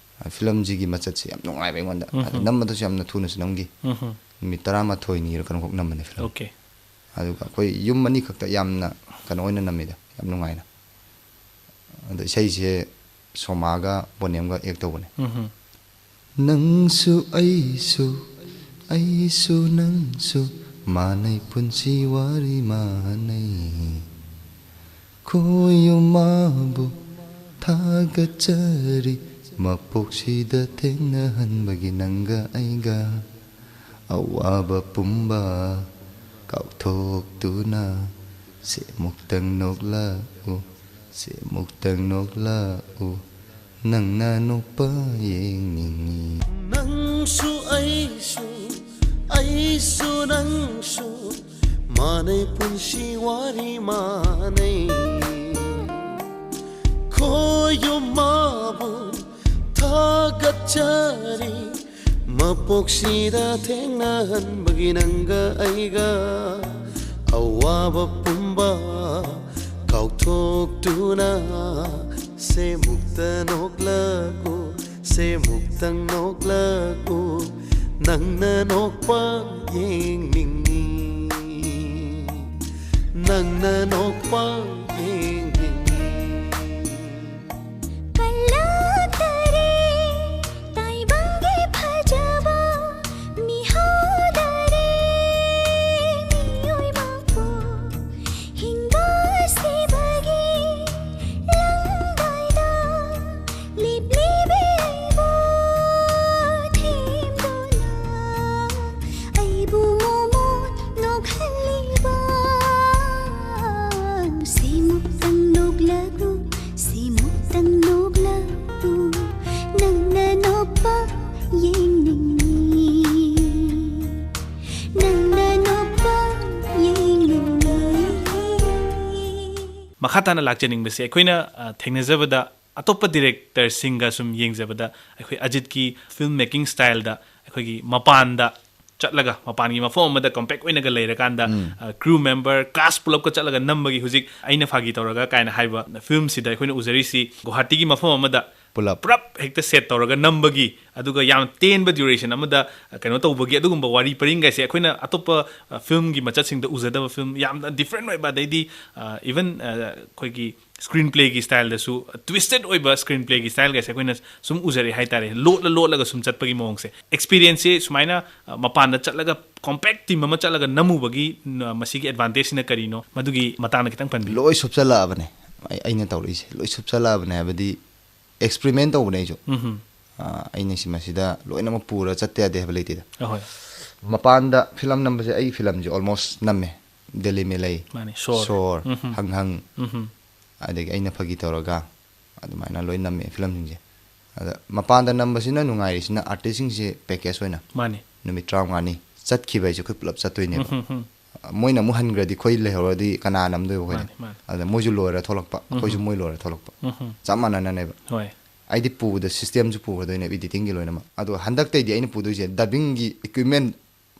Filmꯁꯤꯒꯤ ꯃꯆꯠꯁꯦ ꯌꯥꯝ ꯅꯨꯡꯉꯥꯏꯕ ꯑꯩꯉꯣꯟꯗ꯫ ꯎꯝ ꯍꯝ꯫ ꯅꯝꯕꯗꯁꯨ ꯌꯥꯝꯅ ꯊꯨꯅꯁꯨ ꯅꯝꯈꯤ꯫ ꯎꯝ ꯍꯝ꯫ ꯅꯨꯃꯤꯠ ꯇꯔꯥꯃꯥꯊꯣꯏꯅꯤꯔ ꯀꯩꯅꯣꯈꯛ ꯅꯝꯕꯅꯦ film꯫ Okay꯫ ꯑꯗꯨꯒ ꯑꯩꯈꯣꯏ ꯌꯨꯝ ꯑꯅꯤꯈꯛꯇ ꯌꯥꯝꯅ ꯀꯩꯅꯣ ꯑꯣꯏꯅ ꯅꯝꯃꯤꯗ, ꯌꯥꯝ ꯅꯨꯡꯉꯥꯏꯅ꯫ ꯑꯗꯣ ꯏꯁꯩꯁꯦ ꯁꯣꯃꯥꯒ ꯕꯣꯅꯦꯝꯒ act ꯇꯧꯕꯅꯦ꯫ ꯎꯝ ꯍꯝ꯫ ꯅꯪꯁꯨ ꯑꯩꯁꯨ, ꯑꯩꯁꯨ ꯅꯪꯁꯨ, ꯃꯥꯟꯅꯩ ꯄꯨꯟꯁꯤ ꯋꯥꯔꯤ ꯃꯥꯟꯅꯩ꯫ ꯈꯣꯏꯌꯨꯝ ꯃꯥꯕꯨ ꯊꯥꯒꯠꯆꯔꯤ, ꯃꯄꯣꯛꯁꯤꯗ ꯊꯦꯡꯅꯍꯟꯕꯒꯤ ꯅꯪꯒ ꯑꯩꯒ꯫ ꯑꯋꯥꯕ ꯄꯨꯝꯕ ꯀꯥꯎꯊꯣꯛꯇꯨꯅ, ꯁꯦꯃꯨꯛꯇꯪ ꯅꯣꯛꯂꯛꯎ, ꯁꯦ ꯃꯨꯛꯇꯪ ꯅꯣꯛꯂꯛꯎ, ꯅꯪꯅ ꯅꯣꯛꯄ ꯌꯦꯡꯅꯤꯡꯉꯤ꯫ ꯅꯪꯁꯨ ꯑꯩꯁꯨ, ꯑꯩꯁꯨ ꯅꯪꯁꯨ, ꯃꯥꯟꯅꯩ ꯄꯨꯟꯁꯤ ꯋꯥꯔꯤ ꯃꯥꯟꯅꯩ꯫ ꯈꯣꯏꯌꯨꯝ ꯃꯥꯕꯨ ꯊꯥꯒꯠꯆꯔꯤ, ꯃꯄꯣꯛꯁꯤꯗ ꯊꯦꯡꯅꯍꯟꯕꯒꯤ ꯅꯪꯒ ꯑꯩꯒ ꯑꯋꯥꯕ ꯄꯨꯝꯕ ꯀꯥꯎꯊꯣꯛꯇꯨꯅ ꯁꯦ ꯃꯨꯛꯇ ꯅꯣꯛꯂꯛꯎ, ꯁꯦ ꯃꯨꯛꯇꯪ ꯅꯣꯛꯂꯛꯎ, ꯅꯪꯅ ꯅꯣꯛꯄ ꯌꯦꯡꯅꯤꯡꯉꯤ, ꯅꯪꯅ ꯅꯣꯛꯄ ꯌꯦꯡꯅꯤꯡꯉꯤ꯫ ꯀꯜꯂꯛꯇꯔꯦ ꯇꯥꯏꯕꯪꯒꯤ ꯐꯖꯕ, ꯃꯤꯍꯧꯗꯔꯦ ꯃꯤꯑꯣꯏꯕꯕꯨ ꯍꯤꯡꯕꯁꯤꯕꯒꯤ ꯂꯪꯗꯥꯏꯗ ꯂꯤꯞꯂꯤꯕꯤꯕ ꯊꯦꯝꯗꯨꯅ ꯑꯩꯕꯨ ꯃꯣꯃꯣꯟ ꯅꯣꯛꯍꯜꯂꯤꯕ꯫ ꯁꯤꯃꯨꯛꯇꯪ ꯅꯣꯛꯂꯛꯎ, ꯁꯤꯃꯨꯛꯇꯪ ꯅꯣꯛꯂꯛꯎ, ꯅꯪꯅ ꯅꯣꯛꯄ ꯌꯦꯡꯅꯤꯡꯉꯤ, ꯅꯪꯅ ꯅꯣꯛꯄ ꯌꯦꯡꯅꯤꯡꯉꯤ꯫ ꯃꯈꯥ ꯇꯥꯅ ꯂꯥꯛꯆꯅꯤꯡꯕꯁꯦ, ꯑꯩꯈꯣꯏꯅ ꯑ, ꯊꯦꯡꯅꯖꯕꯗ, ꯑꯇꯣꯞꯄ ꯗꯤꯔꯦꯛꯇꯔꯁꯤꯡꯒ ꯁꯨꯝ ꯌꯦꯡꯖꯕꯗ, ꯑꯩꯈꯣꯏ ꯑꯖꯤꯠꯀꯤ ꯐꯤꯜꯝ ꯃꯦꯀꯤꯡ ꯁ꯭ꯇꯥꯏꯜꯗ ꯑꯩꯈꯣꯏꯒꯤ ꯃꯄꯥꯟꯗ ꯆꯠꯂꯒ, ꯃꯄꯥꯟꯒꯤ ꯃꯐꯝ ꯑꯃꯗ ꯀꯣꯝꯄꯦꯛ ꯑꯣꯏꯅꯒ ꯂꯩꯔꯀꯥꯟꯗ, ꯎꯝ꯫ ꯀ꯭ꯔꯨ ꯃꯦꯝꯕꯔ ꯀꯥꯁ ꯄꯨꯂꯞꯀ ꯆꯠꯂꯒ ꯅꯝꯕꯒꯤ, ꯍꯧꯖꯤꯛ ꯑꯩꯅ ꯐꯥꯒꯤ ꯇꯧꯔꯒ ꯀꯥꯏꯅ ꯍꯥꯏꯕ ꯐꯤꯜꯝꯁꯤꯗ ꯑꯩꯈꯣꯏꯅ ꯎꯖꯔꯤꯁꯤ ꯒꯨꯋꯥꯍꯥꯇꯤꯒꯤ ꯃꯐꯝ ꯑꯃꯗ ꯄꯨꯂꯞ꯫ ꯄꯨꯂꯞ ꯍꯦꯛꯇ ꯁꯦꯠ ꯇꯧꯔꯒ ꯅꯝꯕꯒꯤ, ꯑꯗꯨꯒ ꯌꯥꯝ ꯇꯦꯟꯕ ꯗ꯭ꯌꯨꯔꯦꯁꯟ ꯑꯃꯗ ꯀꯩꯅꯣ ꯇꯧꯕꯒꯤ, ꯑꯗꯨꯒꯨꯝꯕ ꯋꯥꯔꯤ ꯄꯔꯤꯡꯒꯥꯏꯁꯦ ꯑꯩꯈꯣꯏꯅ ꯑꯇꯣꯞꯄ ꯐꯤꯜꯝꯒꯤ ꯃꯆꯠꯁꯤꯡꯗ ꯎꯖꯗꯕ ꯐꯤꯜꯝ, ꯌꯥꯝꯅ ꯗꯤꯐ꯭ꯔꯦꯟ ꯑꯣꯏꯕ, ꯑꯗꯩꯗꯤ ꯏꯚꯟ ꯑꯩꯈꯣꯏꯒꯤ ꯁ꯭ꯀ꯭ꯔꯤꯟ ꯄ꯭ꯂꯦꯒꯤ ꯁ꯭ꯇꯥꯏꯜꯗꯁꯨ ꯇ꯭ꯋꯤꯁꯇꯦꯠ ꯑꯣꯏꯕ ꯁ꯭ꯀ꯭ꯔꯤꯟ ꯄ꯭ꯂꯦꯒꯤ ꯁ꯭ꯇꯥꯏꯜꯒꯁꯦ ꯑꯩꯈꯣꯏꯅ ꯁꯨꯝ ꯎꯖꯔꯛꯑꯦ ꯍꯥꯏꯇꯥꯔꯦ, ꯂꯣꯠꯂ ꯂꯣꯠꯂꯒ ꯁꯨꯝ ꯆꯠꯄꯒꯤ ꯃꯑꯣꯡꯁꯦ꯫ ꯑꯦꯛꯁꯄꯤꯔꯤꯌꯦꯟꯁꯁꯦ ꯁꯨꯃꯥꯏꯅ, ꯑ, ꯃꯄꯥꯟꯗ ꯆꯠꯂꯒ ꯀꯣꯝꯄꯦꯛ ꯇꯤꯝ ꯑꯃ ꯆꯠꯂꯒ ꯅꯝꯃꯨꯕꯒꯤ, ꯅ-, ꯃꯁꯤꯒꯤ ꯑꯦꯗꯚꯥꯟꯇꯦꯖꯁꯤꯅ ꯀꯔꯤꯅꯣ? ꯃꯗꯨꯒꯤ ꯃꯇꯥꯡꯗ ꯈꯤꯇꯪ ꯄꯟꯕꯤꯌꯨ꯫ ꯂꯣꯏ ꯁꯨꯞꯆꯜꯂꯛꯑꯕꯅꯦ꯫ ꯑꯩ-, ꯑꯩꯅ ꯇꯧꯔꯛꯏꯁꯦ ꯂꯣꯏ ꯁꯨꯞꯆꯜꯂꯛꯑꯕꯅꯦ, ꯍꯥꯏꯕꯗꯤ ꯑꯦꯛꯁꯄ꯭ꯔꯤꯃꯦꯟ ꯇꯧꯕꯅꯦ ꯑꯩꯁꯨ꯫ ꯎꯝꯍꯨꯝ꯫ ꯑ, ꯑꯩꯅ ꯁꯤ ꯃꯁꯤꯗ ꯂꯣꯏꯅꯃꯛ ꯄꯨꯔ ꯆꯠꯇ ꯌꯥꯗꯦ ꯍꯥꯏꯕ ꯂꯩꯇꯦꯗ꯫ ꯑꯍꯣꯏ꯫ ꯃꯄꯥꯟꯗ ꯐꯤꯂꯝ ꯅꯝꯕꯁꯦ, ꯑꯩ ꯐꯤꯂꯝꯁꯦ ꯑꯣꯜꯃꯣꯁ ꯅꯝꯃꯦ꯫ ꯗꯦꯂꯤ ꯃꯦꯂꯩ, ꯃꯥꯅꯦ, ꯁꯣꯔ꯫ ꯁꯣꯔ, ꯎꯝꯍꯨꯝ꯫ ꯍꯪ ꯍꯪ꯫ ꯎꯝꯍꯨꯝ꯫ ꯑꯗꯒꯤ ꯑꯩꯅ ꯐꯥꯒꯤ ꯇꯧꯔꯒ ꯑꯗꯨꯃꯥꯏꯅ ꯂꯣꯏ ꯅꯝꯃꯦ ꯐꯤꯂꯝꯁꯤꯡꯁꯦ꯫ ꯑꯗ ꯃꯄꯥꯟꯗ ꯅꯝꯕꯁꯤꯅ ꯅꯨꯡꯉꯥꯏꯔꯤꯁꯤꯅ ꯑꯥꯔꯇꯤꯁꯁꯤꯡꯁꯦ ꯄꯦꯀꯦꯖ ꯑꯣꯏꯅ ꯃꯥꯅꯤ꯫ ꯅꯨꯃꯤꯠ ꯇꯔꯥꯃꯉꯥꯅꯤ ꯆꯠꯈꯤꯕ ꯍꯥꯏꯁꯦ ꯑꯩꯈꯣꯏ ꯄꯨꯂꯞ ꯆꯠꯇꯣꯏꯅꯦꯕ꯫ ꯎꯝ, ꯎꯝ, ꯎꯝ. ꯃꯣꯏꯅ ꯑꯃꯨꯛ ꯍꯟꯈ꯭ꯔꯗꯤ ꯑꯩꯈꯣꯏ ꯂꯩꯍꯧꯔꯗꯤ ꯀꯅꯥ ꯅꯝꯗꯣꯏꯕ ꯑꯩꯈꯣꯏꯅ? ꯃꯥꯅꯤ, ꯃꯥꯅꯤ꯫ ꯑꯗ ꯃꯣꯏꯁꯨ ꯂꯣꯏꯔ ꯊꯣꯛꯂꯛꯄ, ꯑꯩꯈꯣꯏꯁꯨ ꯎꯝ꯫ ꯃꯣꯏ ꯂꯣꯏꯔ ꯊꯣꯛꯂꯛꯄ꯫ ꯎꯝ, ꯎꯝ. ꯆꯞ ꯃꯥꯟꯅꯅꯅꯦꯕ꯫ ꯍꯣꯏ꯫ ꯑꯩꯗꯤ ꯄꯨꯕꯗ ꯁꯤꯁꯇꯦꯝꯁꯨ ꯄꯨꯒꯗꯣꯏꯅꯦꯕ, ꯏꯗꯤꯇꯤꯡꯒꯤ ꯂꯣꯏꯅꯃꯛ꯫ ꯑꯗꯣ ꯍꯟꯗꯛꯇꯩꯗꯤ ꯑꯩꯅ ꯄꯨꯗꯣꯏꯁꯦ ꯗꯕꯤꯡꯒꯤ ꯏꯀ꯭ꯋꯤꯞꯃꯦꯟ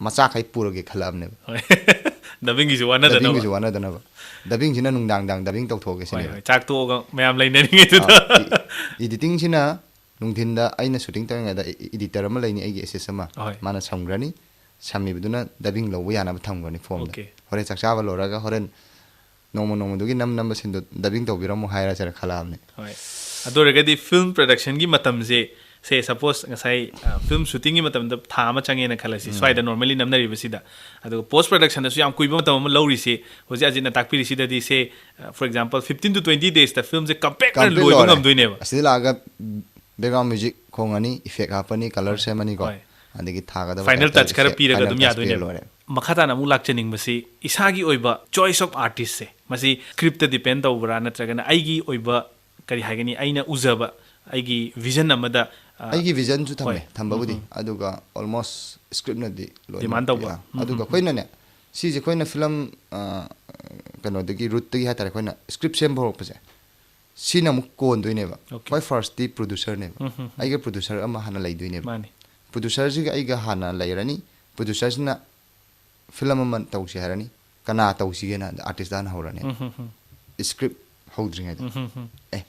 ꯃꯆꯥꯈꯩ ꯄꯨꯔꯒꯦ ꯈꯜꯂꯛꯑꯕꯅꯦꯕ꯫ ꯍꯣꯏ꯫ ꯗꯕꯤꯡꯒꯤꯁꯨ ꯋꯥꯅꯗꯅꯕ꯫ ꯗꯕꯤꯡꯒꯤꯁꯨ ꯋꯥꯅꯗꯅꯕ꯫ ꯗꯕꯤꯡꯁꯤꯅ ꯅꯨꯡꯗꯥꯡ ꯅꯨꯡꯗꯥꯡ ꯗꯕꯤꯡ ꯇꯧꯊꯣꯛꯑꯒꯦ ꯍꯣꯏ, ꯁꯤꯅꯦꯕ꯫ ꯍꯣꯏ. ꯆꯥꯛ ꯇꯣꯛꯑꯒ ꯃꯌꯥꯝ ꯂꯩꯅꯔꯤꯉꯩꯗꯨꯗ꯫ ꯑꯥ, ꯏ-, ꯏꯗꯤꯇꯤꯡꯁꯤꯅ ꯅꯨꯡꯊꯤꯟꯗ ꯑꯩꯅ ꯁꯨꯇꯤꯡ ꯇꯧꯔꯤꯉꯩꯗ ꯏ-, ꯏꯗꯤꯇꯔ ꯑꯃ ꯂꯩꯅꯤ, ꯑꯩꯒꯤ ꯑꯦꯁꯤꯁ ꯑꯃ꯫ ꯍꯣꯏ꯫ ꯃꯥꯅ ꯁꯝꯈ꯭ꯔꯅꯤ꯫ ꯁꯝꯃꯤꯕꯗꯨꯅ ꯗꯕꯤꯡ ꯂꯧꯕ ꯌꯥꯅꯕ ꯊꯝꯈ꯭ꯔꯅꯤ ꯐꯣꯝꯗ꯫ Okay. ꯍꯣꯔꯦꯟ ꯆꯥꯛ ꯆꯥꯕ ꯂꯣꯏꯔꯒ ꯍꯣꯔꯦꯟ ꯅꯣꯡꯃ ꯅꯣꯡꯃꯗꯨꯒꯤ ꯅꯝ ꯅꯝꯕ ꯁꯤꯟꯗꯣ ꯗꯕꯤꯡ ꯇꯧꯕꯤꯔꯝꯃꯣ ꯍꯥꯏꯔꯁꯤꯔ ꯈꯜꯂꯛꯑꯕꯅꯦ꯫ ꯍꯣꯏ꯫ ꯑꯗꯨ ꯑꯣꯏꯔꯒꯗꯤ ꯐꯤꯂꯝ ꯄ꯭ꯔꯗꯛꯁꯟꯒꯤ ꯃꯇꯝꯁꯦ, ꯁꯦ ꯁꯄꯣꯁ ꯉꯁꯥꯏ, ꯑ, ꯐꯤꯂꯝ ꯁꯨꯇꯤꯡꯒꯤ ꯃꯇꯝꯗ ꯊꯥ ꯑꯃ ꯆꯪꯉꯦꯅ ꯈꯜꯂꯁꯤ, ꯎꯝ꯫ ꯁ꯭ꯋꯥꯏꯗ ꯅꯣꯔꯃꯦꯂꯤ ꯅꯝꯅꯔꯤꯕꯁꯤꯗ꯫ ꯑꯗꯨꯒ ꯄꯣꯁ ꯄ꯭ꯔꯗꯛꯁꯟꯗꯁꯨ ꯌꯥꯝ ꯀꯨꯏꯕ ꯃꯇꯝ ꯑꯃ ꯂꯧꯔꯤꯁꯤ, ꯍꯧꯖꯤꯛ ꯑꯖꯤꯠꯅ ꯇꯥꯛꯄꯤꯔꯤꯁꯤꯗꯗꯤ, ꯁꯦ, ꯑ, for example, fifteen to twenty days ꯇ ꯐꯤꯂꯝꯁꯦ ꯀꯝꯄꯦꯛ ꯑꯣꯏꯅ Complete ꯂꯣꯏꯕ ꯂꯣꯏꯔꯦ꯫ ꯉꯝꯗꯣꯏꯅꯦꯕ꯫ ꯑꯁꯤꯗ ꯂꯥꯛꯑꯒ ꯕꯦꯛꯒ꯭ꯔꯥꯎꯟ ꯃ꯭ꯌꯨꯖꯤꯛ ꯈꯣꯡꯉꯅꯤ, ꯏꯐꯦꯛ ꯍꯥꯞꯄꯅꯤ, ꯀꯂꯔ ꯍꯣꯏ꯫ ꯁꯦꯝꯃꯅꯤꯀꯣ꯫ ꯍꯣꯏ꯫ ꯑꯗꯒꯤ ꯊꯥꯒꯗꯕ ꯐꯥꯏꯅꯦꯜ ꯇꯥꯏꯇꯜ ꯇꯆ ꯈꯔ ꯏꯐꯦꯛ, ꯄꯤꯔꯒ ꯐꯥꯏꯅꯦꯜ ꯑꯗꯨꯝ ꯇꯆ ꯌꯥꯗꯣꯏꯅꯦꯕ꯫ ꯄꯤꯔ ꯂꯣꯏꯔꯦ꯫ ꯃꯈꯥ ꯇꯥꯅ ꯑꯃꯨꯛ ꯂꯥꯛꯆꯅꯤꯡꯕꯁꯤ ꯏꯁꯥꯒꯤ ꯑꯣꯏꯕ choice of artist ꯁꯦ, ꯃꯁꯤ ꯁ꯭ꯀ꯭ꯔꯤꯞꯇ ꯗꯤꯄꯦꯟ ꯇꯧꯕ꯭ꯔꯥ, ꯅꯠꯇ꯭ꯔꯒꯅ ꯑꯩꯒꯤ ꯑꯣꯏꯕ, ꯀꯔꯤ ꯍꯥꯏꯒꯅꯤ, ꯑꯩꯅ ꯎꯖꯕ ꯑꯩꯒꯤ ꯚꯤꯖꯟ ꯑꯃꯗ, ꯑ, ꯑꯩꯒꯤ ꯚꯤꯖꯟꯁꯨ ꯊꯝꯃꯦ, ꯍꯣꯏ꯫ ꯊꯝꯕꯕꯨꯗꯤ꯫ ꯎꯝ, ꯎꯝ. ꯑꯗꯨꯒ ꯑꯣꯜꯃꯣꯁ ꯁ꯭ꯀ꯭ꯔꯤꯞꯅꯗꯤ ꯂꯣꯏꯅ ꯗꯤꯃꯥꯟ ꯇꯧꯕ꯫ ꯄꯤꯔꯛꯑꯦ꯫ ꯎꯝ, ꯑꯗꯨꯒ ꯎꯝ, ꯎꯝ. ꯑꯩꯈꯣꯏꯅꯅꯦ, ꯁꯤꯁꯦ ꯑꯩꯈꯣꯏꯅ ꯐꯤꯂꯝ, ꯑ, ꯀꯩꯅꯣꯗꯒꯤ, ꯔꯨꯠꯇꯒꯤ ꯍꯥꯏꯇꯥꯔꯦ, ꯑꯩꯈꯣꯏꯅ ꯁ꯭ꯀ꯭ꯔꯤꯞ ꯁꯦꯝꯕ ꯍꯧꯔꯛꯄꯁꯦ, ꯁꯤꯅ ꯑꯃꯨꯛ ꯀꯣꯟꯗꯣꯏꯅꯦꯕ꯫ Okay. ꯈ꯭ꯋꯥꯏ ꯐꯥꯔꯁꯇꯤ ꯄ꯭ꯔꯣꯗ꯭ꯌꯨꯁꯔꯅꯦꯕ꯫ ꯎꯝ, ꯎꯝ, ꯎꯝ. ꯑꯩꯒ ꯄ꯭ꯔꯣꯗ꯭ꯌꯨꯁꯔ ꯑꯃ ꯍꯥꯟꯅ ꯂꯩꯗꯣꯏꯅꯦꯕ꯫ ꯃꯥꯅꯤ꯫ ꯄ꯭ꯔꯣꯗ꯭ꯌꯨꯁꯔꯁꯤꯒ ꯑꯩꯒ ꯍꯥꯟꯅ ꯂꯩꯔꯅꯤ꯫ ꯄ꯭ꯔꯣꯗ꯭ꯌꯨꯁꯔꯁꯤꯅ ꯐꯤꯂꯝ ꯑꯃ ꯇꯧꯁꯤ ꯍꯥꯏꯔꯅꯤ꯫ ꯀꯅꯥ ꯇꯧꯁꯤꯒꯦꯅ ꯑꯥꯔꯇꯤꯁꯇ ꯍꯥꯟꯅ ꯍꯧꯔꯅꯤ꯫ ꯎꯝ, ꯎꯝ, ꯎꯝ. ꯁ꯭ꯀ꯭ꯔꯤꯞ ꯍꯧꯗ꯭ꯔꯤꯉꯩꯗ꯫ ꯎꯝ, ꯎꯝ, ꯎꯝ. ꯑꯦ,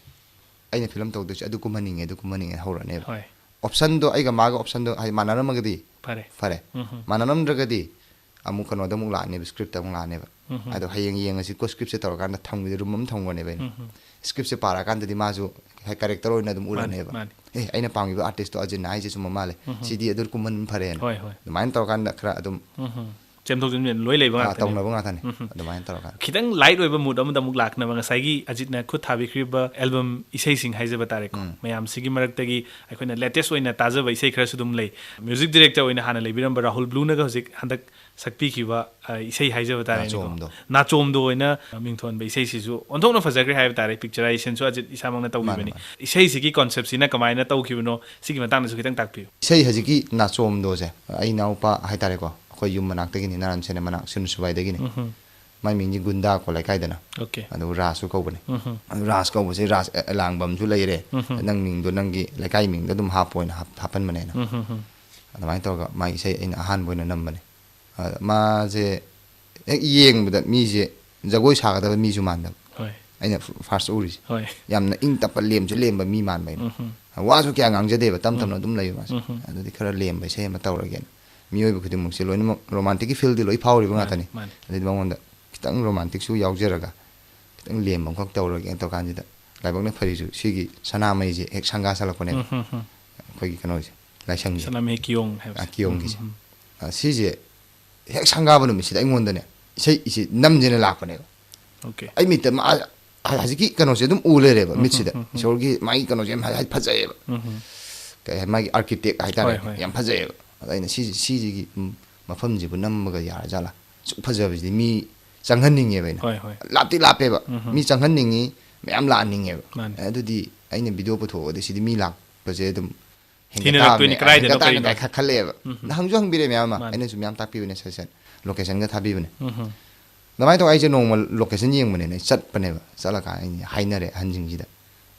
ꯑꯩꯅ ꯐꯤꯂꯝ ꯇꯧꯗꯣꯏꯁꯦ ꯑꯗꯨ ꯀꯨꯝꯍꯟꯅꯤꯡꯉꯦ, ꯑꯗꯨ ꯀꯨꯝꯍꯟꯅꯤꯡꯉꯦ ꯍꯧꯔꯅꯦꯕ꯫ ꯍꯣꯏ. ꯑꯣꯞꯁꯟꯗꯣ, ꯑꯩꯒ ꯃꯥꯒ ꯑꯣꯞꯁꯟꯗꯣ ꯍꯥꯏꯗꯤ ꯃꯥꯟꯅꯔꯝꯃꯒꯗꯤ ꯐꯔꯦ. ꯐꯔꯦ꯫ ꯎꯝ, ꯎꯝ. ꯃꯥꯟꯅꯔꯝꯗ꯭ꯔꯒꯗꯤ ꯑꯃꯨꯛ ꯀꯩꯅꯣꯗ ꯑꯃꯨꯛ ꯂꯥꯛꯑꯅꯦꯕ, ꯁ꯭ꯀ꯭ꯔꯤꯞꯇ ꯑꯃꯨꯛ ꯂꯥꯛꯑꯅꯦꯕ꯫ ꯎꯝ, ꯎꯝ. ꯑꯗꯣ ꯍꯌꯦꯡ ꯌꯦꯡꯉꯁꯤꯀꯣ ꯁ꯭ꯀ꯭ꯔꯤꯞꯁꯦ ꯇꯧꯔꯀꯥꯟꯗ ꯊꯝꯈꯤꯗ ꯔꯨꯝ ꯑꯃ ꯊꯝꯈ꯭ꯔꯅꯦꯕ ꯑꯩꯅ꯫ ꯎꯝ, ꯎꯝ. ꯁ꯭ꯀ꯭ꯔꯤꯞꯁꯦ ꯄꯥꯔꯛꯑꯀꯥꯟꯗꯗꯤ ꯃꯥꯁꯨ ꯀꯦꯔꯦꯛꯇꯔ ꯑꯣꯏꯅ ꯑꯗꯨꯝ ꯃꯥꯅꯤ, ꯎꯔꯅꯦꯕ꯫ ꯃꯥꯅꯤ. ꯑꯦ, ꯑꯩꯅ ꯄꯥꯝꯃꯤꯕ ꯑꯥꯔꯇꯤꯁꯇꯣ ꯑꯖꯤꯠꯅ ꯍꯥꯏꯁꯦ ꯆꯨꯝꯕ ꯃꯥꯜꯂꯦ, ꯎꯝ, ꯎꯝ. ꯁꯤꯗꯤ ꯑꯗꯨ ꯀꯨꯝꯍꯟ ꯐꯔꯦꯅ꯫ ꯍꯣꯏ, ꯍꯣꯏ. ꯑꯗꯨꯃꯥꯏꯅ ꯇꯧꯔꯀꯥꯟꯗ ꯈꯔ ꯑꯗꯨꯝ ꯎꯝ, ꯎꯝ. ꯆꯦꯟꯊꯣꯛ ꯆꯦꯟꯁꯤꯟ ꯂꯣꯏ ꯂꯩꯕ ꯑꯥ, ꯉꯥꯛꯇꯅꯦ꯫ ꯇꯧꯅꯕ ꯉꯥꯛꯇꯅꯤ꯫ ꯎꯝ꯫ ꯑꯗꯨꯃꯥꯏꯅ ꯇꯧꯔꯀꯥꯟꯗ ꯈꯤꯇꯪ ꯂꯥꯏꯠ ꯑꯣꯏꯕ ꯃꯨꯗ ꯑꯃꯗ ꯑꯃꯨꯛ ꯂꯥꯛꯅꯕ, ꯉꯁꯥꯏꯒꯤ ꯑꯖꯤꯠꯅ ꯈꯨꯠ ꯊꯥꯕꯤꯈ꯭ꯔꯤꯕ ꯑꯦꯜꯕꯝ ꯏꯁꯩꯁꯤꯡ ꯍꯥꯏꯖꯕ ꯇꯥꯔꯦꯀꯣ, ꯎꯝ꯫ ꯃꯌꯥꯝꯁꯤꯒꯤ ꯃꯔꯛꯇꯒꯤ ꯑꯩꯈꯣꯏꯅ ꯂꯦꯇꯦꯁ ꯑꯣꯏꯅ ꯇꯥꯖꯕ ꯏꯁꯩ ꯈꯔꯁꯨ ꯑꯗꯨꯝ ꯂꯩ꯫ ꯃ꯭ꯌꯨꯖꯤꯛ ꯗꯤꯔꯦꯛꯇꯔ ꯑꯣꯏꯅ ꯍꯥꯟꯅ ꯂꯩꯕꯤꯔꯝꯕ ꯔꯥꯍꯨꯜ ꯕ꯭ꯂꯨꯅꯒ ꯍꯧꯖꯤꯛ ꯍꯟꯗꯛ ꯁꯛꯄꯤꯈꯤꯕ, ꯑ, ꯏꯁꯩ ꯍꯥꯏꯖꯕ ꯇꯥꯔꯦꯅꯦꯀꯣ, ꯅꯥꯆꯣꯝꯗꯣ꯫ ꯅꯥꯆꯣꯝꯗꯣ ꯑꯣꯏꯅ ꯃꯤꯡꯊꯣꯟꯕ ꯏꯁꯩꯁꯤꯁꯨ ꯑꯣꯟꯊꯣꯛꯅ ꯐꯖꯈ꯭ꯔꯦ ꯍꯥꯏꯕ ꯇꯥꯔꯦ꯫ ꯄꯤꯛꯆꯔꯥꯏꯖꯦꯁꯟꯁꯨ ꯑꯖꯤꯠ ꯏꯁꯥꯃꯛꯅ ꯇꯧꯕꯤꯕꯅꯤ꯫ ꯃꯥꯅꯦ, ꯏꯁꯩꯁꯤꯒꯤ ꯀꯣꯟꯁꯦꯞꯁꯤꯅ ꯀꯃꯥꯏꯅ ꯇꯧꯈꯤꯕꯅꯣ, ꯁꯤꯒꯤ ꯃꯇꯥꯡꯗꯁꯨ ꯈꯤꯇꯪ ꯇꯥꯛꯄꯤꯌꯨ꯫ ꯏꯁꯩ ꯍꯧꯖꯤꯛꯀꯤ ꯅꯥꯆꯣꯝꯗꯣꯁꯦ ꯑꯩ ꯏꯅꯥꯎꯄꯥ ꯍꯥꯏꯇꯥꯔꯦꯀꯣ, ꯑꯩꯈꯣꯏ ꯌꯨꯝ ꯃꯅꯥꯛꯇꯒꯤꯅꯤ, ꯅꯥꯔꯥꯟ ꯁꯦꯅꯥ ꯃꯅꯥꯛ ꯁꯤꯔꯨꯟ ꯁꯨꯕꯥꯏꯗꯒꯤꯅꯤ꯫ ꯎꯝꯍꯨꯝ꯫ ꯃꯥꯏ ꯃꯤꯡꯁꯦ ꯒꯨꯟꯗꯥ ꯀꯣ ꯂꯩꯀꯥꯏꯗꯅ꯫ ꯑꯣꯀꯦ꯫ ꯑꯗꯨ ꯔꯥꯖꯁꯨ ꯀꯧꯕꯅꯤ꯫ ꯎꯝꯍꯨꯝ꯫ ꯑꯗꯨ ꯔꯥꯖ ꯀꯧꯕꯁꯦ ꯔꯥꯖ ꯑꯦꯂꯥꯡꯕꯝꯁꯨ ꯂꯩꯔꯦ꯫ ꯎꯝꯍꯨꯝ꯫ ꯅꯪ ꯃꯤꯡꯗꯣ ꯅꯪꯒꯤ ꯂꯩꯀꯥꯏ ꯃꯤꯡꯗ ꯑꯗꯨꯝ ꯍꯥꯞꯄꯣ ꯍꯥꯏꯅ ꯍꯥꯞ-, ꯍꯥꯞꯍꯟꯕꯅꯦ ꯑꯩꯅ꯫ ꯎꯝꯍꯨꯝ꯫ ꯑꯗꯨꯃꯥꯏꯅ ꯇꯧꯔꯒ ꯃꯥꯒꯤ ꯏꯁꯩ ꯑꯩꯅ ꯑꯍꯥꯟꯕ ꯑꯣꯏꯅ ꯅꯝꯕꯅꯦ꯫ ꯑꯗ ꯃꯥꯁꯦ ꯍꯦꯛ ꯌꯦꯡꯕꯗ ꯃꯤꯁꯦ ꯖꯒꯣꯏ ꯁꯥꯒꯗꯕ ꯃꯤꯁꯨ ꯃꯥꯟꯗꯕ꯫ ꯍꯣꯏ꯫ ꯑꯩꯅ ꯐꯥꯔꯁ ꯎꯔꯤꯁꯦ꯫ ꯍꯣꯏ꯫ ꯌꯥꯝꯅ ꯏꯪ ꯇꯞꯄ, ꯂꯦꯝꯁꯨ ꯂꯦꯝꯕ ꯃꯤ ꯃꯥꯟꯕ ꯑꯩꯅ꯫ ꯎꯝꯍꯨꯝ꯫ ꯋꯥꯁꯨ ꯀꯌꯥ ꯉꯥꯡꯖꯗꯦꯕ, ꯇꯞ ꯇꯞꯅ ꯑꯗꯨꯝ ꯂꯩꯕ ꯃꯥꯁꯦ꯫ ꯎꯝꯍꯨꯝ꯫ ꯑꯗꯨꯗꯤ ꯈꯔ ꯂꯦꯝꯕ ꯏꯁꯩ ꯑꯃ ꯇꯧꯔꯒꯦꯅ꯫ ꯃꯤꯑꯣꯏꯕ ꯈꯨꯗꯤꯡꯃꯛꯁꯦ ꯂꯣꯏꯅꯃꯛ ꯔꯣꯃꯥꯟꯇꯤꯛꯀꯤ ꯐꯤꯜꯗꯤ ꯂꯣꯏ ꯐꯥꯎꯔꯤꯕ ꯃꯥꯅꯦ, ꯉꯥꯛꯇꯅꯤ꯫ ꯃꯥꯅꯦ꯫ ꯑꯗꯨꯗꯤ ꯃꯉꯣꯟꯗ ꯈꯤꯇꯪ ꯔꯣꯃꯥꯟꯇꯤꯛꯁꯨ ꯌꯥꯎꯖꯔꯒ ꯈꯤꯇꯪ ꯂꯦꯝꯕ ꯑꯃꯈꯛ ꯇꯧꯔꯒꯦꯅ ꯇꯧꯀꯥꯟꯁꯤꯗ ꯂꯥꯏꯕꯛꯅ ꯐꯔꯤꯁꯨ ꯁꯤꯒꯤ ꯁꯅꯥꯃꯩꯁꯦ ꯍꯦꯛ ꯁꯪꯒꯥ ꯁꯥꯠꯂꯛꯄꯅꯦꯕ꯫ ꯎꯝ, ꯎꯝ, ꯎꯝ꯫ ꯑꯩꯈꯣꯏꯒꯤ ꯀꯩꯅꯣꯁꯦ, ꯂꯥꯏꯁꯪꯁꯦ꯫ ꯁꯅꯥꯃꯍꯤ ꯀꯤꯌꯣꯡ ꯍꯥꯏꯕꯁꯦ꯫ ꯑ, ꯀꯤꯌꯣꯡꯒꯤꯁꯦ꯫ ꯎꯝ, ꯎꯝ, ꯑ, ꯁꯤꯁꯦ ꯍꯦꯛ ꯁꯪꯒꯥꯕ ꯅꯨꯃꯤꯠꯁꯤꯗ ꯑꯩꯉꯣꯟꯗꯅꯦ ꯏꯁꯩ ꯏꯁꯤ ꯅꯝꯁꯦꯅ ꯂꯥꯛꯄꯅꯦꯕ꯫ ꯎꯝ꯫ ꯑꯣꯀꯦ꯫ ꯑꯩ ꯃꯤꯠꯇ ꯃꯥ-, ꯍꯧꯖꯤꯛꯀꯤ ꯀꯩꯅꯣꯁꯦ ꯑꯗꯨꯝ ꯎ ꯂꯩꯔꯦꯕ ꯎꯝ, ꯃꯤꯠꯁꯤꯗ꯫ ꯎꯝ, ꯎꯝ, ꯎꯝ꯫ ꯏꯁꯣꯔꯒꯤ ꯃꯥꯒꯤ ꯀꯩꯅꯣꯁꯦ ꯌꯥꯝ ꯍꯥꯏ-, ꯍꯥꯏ-, ꯐꯖꯩꯌꯦꯕ꯫ ꯎꯝ, ꯎꯝ꯫ ꯀꯩ ꯍꯥꯏ, ꯃꯥꯒꯤ ꯑꯥꯔꯀꯤꯇꯦꯛ ꯍꯥꯏꯇꯥꯔꯦꯅꯦ, ꯍꯣꯏ, ꯍꯣꯏ꯫ ꯌꯥꯝ ꯐꯖꯩꯌꯦꯕ꯫ ꯑꯗ ꯑꯩꯅ ꯁꯤꯁꯤ-, ꯁꯤꯁꯤꯒꯤ, ꯎꯝ, ꯃꯐꯝꯁꯤꯕꯨ ꯅꯝꯃꯒ ꯌꯥꯔꯖꯥꯠꯂꯥ? ꯁꯨꯛ ꯐꯖꯕꯁꯤꯗꯤ ꯃꯤ ꯆꯪꯍꯟꯅꯤꯡꯉꯦꯕ ꯑꯩꯅ꯫ ꯍꯣꯏ, ꯍꯣꯏ꯫ ꯂꯥꯞꯇꯤ ꯂꯥꯞꯄꯦꯕ꯫ ꯎꯝ, ꯎꯝ꯫ ꯃꯤ ꯆꯪꯍꯟꯅꯤꯡꯉꯤ, ꯃꯌꯥꯝ ꯂꯥꯛꯍꯟꯅꯤꯡꯉꯦꯕ꯫ ꯃꯥꯅꯦ꯫ ꯑꯗꯨꯗꯤ ꯑꯩꯅ ꯚꯤꯗꯤꯑꯣ ꯄꯨꯊꯣꯛꯑꯒꯗꯤ ꯁꯤꯗꯤ ꯃꯤ ꯂꯥꯛꯄꯁꯦ ꯑꯗꯨꯝ ꯊꯤꯅꯔꯛꯇꯣꯏꯅꯤ, ꯍꯦꯟꯒꯠ ꯇꯥꯕꯅꯦ, ꯀꯗꯥꯏꯗꯅꯣ, ꯍꯦꯟꯒꯠ ꯇꯥꯕꯅꯦ ꯀꯩꯅꯣ? ꯀꯥꯏ ꯈ-, ꯈꯜꯂꯛꯑꯦꯕ꯫ ꯎꯝ, ꯎꯝ꯫ ꯅꯍꯥꯟꯁꯨ ꯍꯪꯕꯤꯔꯛꯑꯦ ꯃꯌꯥꯝ ꯑꯃ꯫ ꯃꯥꯅꯦ꯫ ꯑꯩꯅꯁꯨ ꯃꯌꯥꯝ ꯇꯥꯛꯄꯤꯕꯅꯦ, ꯁꯖꯦꯁꯟ꯫ ꯂꯣꯀꯦꯁꯟꯒ ꯊꯥꯕꯤꯕꯅꯦ꯫ ꯎꯝ, ꯎꯝ꯫ ꯑꯗꯨꯃꯥꯏꯅ ꯇꯧꯔꯒ ꯑꯩꯁꯦ ꯅꯣꯡꯃ ꯂꯣꯀꯦꯁꯟ ꯌꯦꯡꯕꯅꯦꯅ ꯑꯩ ꯆꯠꯄꯅꯦꯕ꯫ ꯆꯠꯂꯀꯥꯟꯗ ꯑꯩꯅ ꯍꯥꯏꯅꯔꯦ ꯑꯍꯟꯁꯤꯡꯁꯤꯗ꯫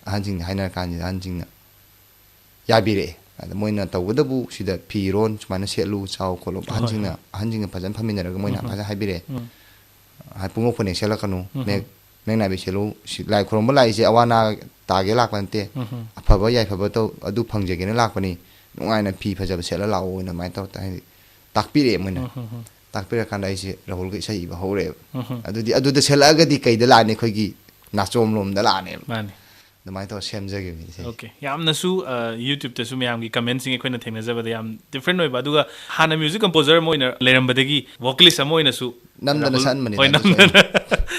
ꯑꯍꯟꯁꯤꯡꯗ ꯍꯥꯏꯅꯔ ꯀꯥꯟꯁꯤꯗ ꯑꯍꯟꯁꯤꯡꯅ ꯌꯥꯕꯤꯔꯛꯑꯦ꯫ ꯑꯗ ꯃꯣꯏꯅ ꯇꯧꯕꯗꯕꯨ ꯁꯤꯗ ꯐꯤꯔꯣꯟ ꯁꯨꯃꯥꯏꯅ ꯁꯦꯠꯂꯨ, ꯆꯥꯎ ꯈꯣꯠꯂꯨ꯫ ꯍꯣꯏ, ꯑꯍꯟꯁꯤꯡꯅ, ꯍꯣꯏ꯫ ꯑꯍꯟꯁꯤꯡꯅ ꯐꯖꯅ ꯐꯝꯃꯤꯟꯅꯔꯒ ꯃꯣꯏꯅ ꯎꯝ, ꯎꯝ꯫ ꯐꯖꯅ ꯍꯥꯏꯕꯤꯔꯛꯑꯦ꯫ ꯎꯝ꯫ ꯍꯥꯏ, ꯄꯨꯡꯉꯣꯛ ꯐꯅꯦꯛ ꯁꯦꯠꯂꯛꯀꯅꯨ꯫ ꯎꯝ, ꯃꯌꯦꯛ, ꯎꯝ꯫ ꯃꯌꯦꯛ ꯅꯥꯏꯕꯤ ꯁꯦꯠꯂꯨ꯫ ꯁꯤ ꯂꯥꯏ ꯈꯨꯔꯨꯝꯕ ꯂꯥꯛꯏꯁꯦ ꯑꯋꯥ ꯑꯅꯥ ꯇꯥꯒꯦ ꯂꯥꯛꯄ ꯅꯠꯇꯦ꯫ ꯎꯝ, ꯎꯝ꯫ ꯑꯐꯕ ꯌꯥꯏꯐꯕ ꯇꯧ-, ꯑꯗꯨ ꯐꯪꯖꯒꯦꯅ ꯂꯥꯛꯄꯅꯤ꯫ ꯅꯨꯡꯉꯥꯏꯅ ꯐꯤ ꯐꯖꯕ ꯁꯦꯠꯂ ꯂꯥꯛꯑꯣꯅ ꯑꯗꯨꯃꯥꯏꯅ ꯇꯧꯔ ꯍꯥꯏꯗꯤ ꯇꯥꯛꯄꯤꯔꯛꯑꯦ ꯃꯣꯏꯅ꯫ ꯎꯝ, ꯎꯝ, ꯎꯝ꯫ ꯇꯥꯛꯄꯤꯔꯀꯥꯟꯗ ꯑꯩꯁꯦ ꯔꯥꯍꯨꯜꯒ ꯏꯁꯩ ꯏꯕ ꯍꯧꯔꯛꯑꯦꯕ꯫ ꯎꯝ, ꯎꯝ꯫ ꯑꯗꯨꯗꯤ ꯑꯗꯨꯗ ꯁꯦꯠꯂꯛꯑꯒꯗꯤ ꯀꯩꯗ ꯂꯥꯛꯑꯅꯤ? ꯑꯩꯈꯣꯏꯒꯤ ꯅꯥꯆꯣꯝ ꯂꯣꯝꯗ ꯂꯥꯛꯑꯅꯦꯕ꯫ ꯃꯥꯅꯦ꯫ ꯑꯗꯨꯃꯥꯏꯅ ꯇꯧꯔ ꯁꯦꯝꯖꯈꯤꯕꯅꯤ ꯏꯁꯩ꯫ ꯑꯣꯀꯦ, ꯌꯥꯝꯅꯁꯨ ꯌꯨꯇ꯭ꯌꯨꯕꯇꯁꯨ ꯃꯌꯥꯝꯒꯤ ꯀꯃꯦꯟꯁꯤꯡ ꯑꯩꯈꯣꯏꯅ ꯊꯦꯡꯅꯖꯕꯗ ꯌꯥꯝ ꯗꯤꯐ꯭ꯔꯦꯟ ꯑꯣꯏꯕ, ꯑꯗꯨꯒ ꯍꯥꯟꯅ ꯃ꯭ꯌꯨꯖꯤꯛ ꯀꯝꯄꯣꯖꯔ ꯑꯃ ꯑꯣꯏꯅ ꯂꯩꯔꯝꯕꯗꯒꯤ ꯚꯣꯀꯦꯂꯤꯁ ꯑꯃ ꯑꯣꯏꯅꯁꯨ ꯅꯝꯗꯅ ꯔꯥꯍꯨꯜ- ꯁꯛꯍꯟꯕꯅꯤ ꯍꯣꯏ, ꯃꯥꯁꯨ ꯅꯝꯗꯅ꯫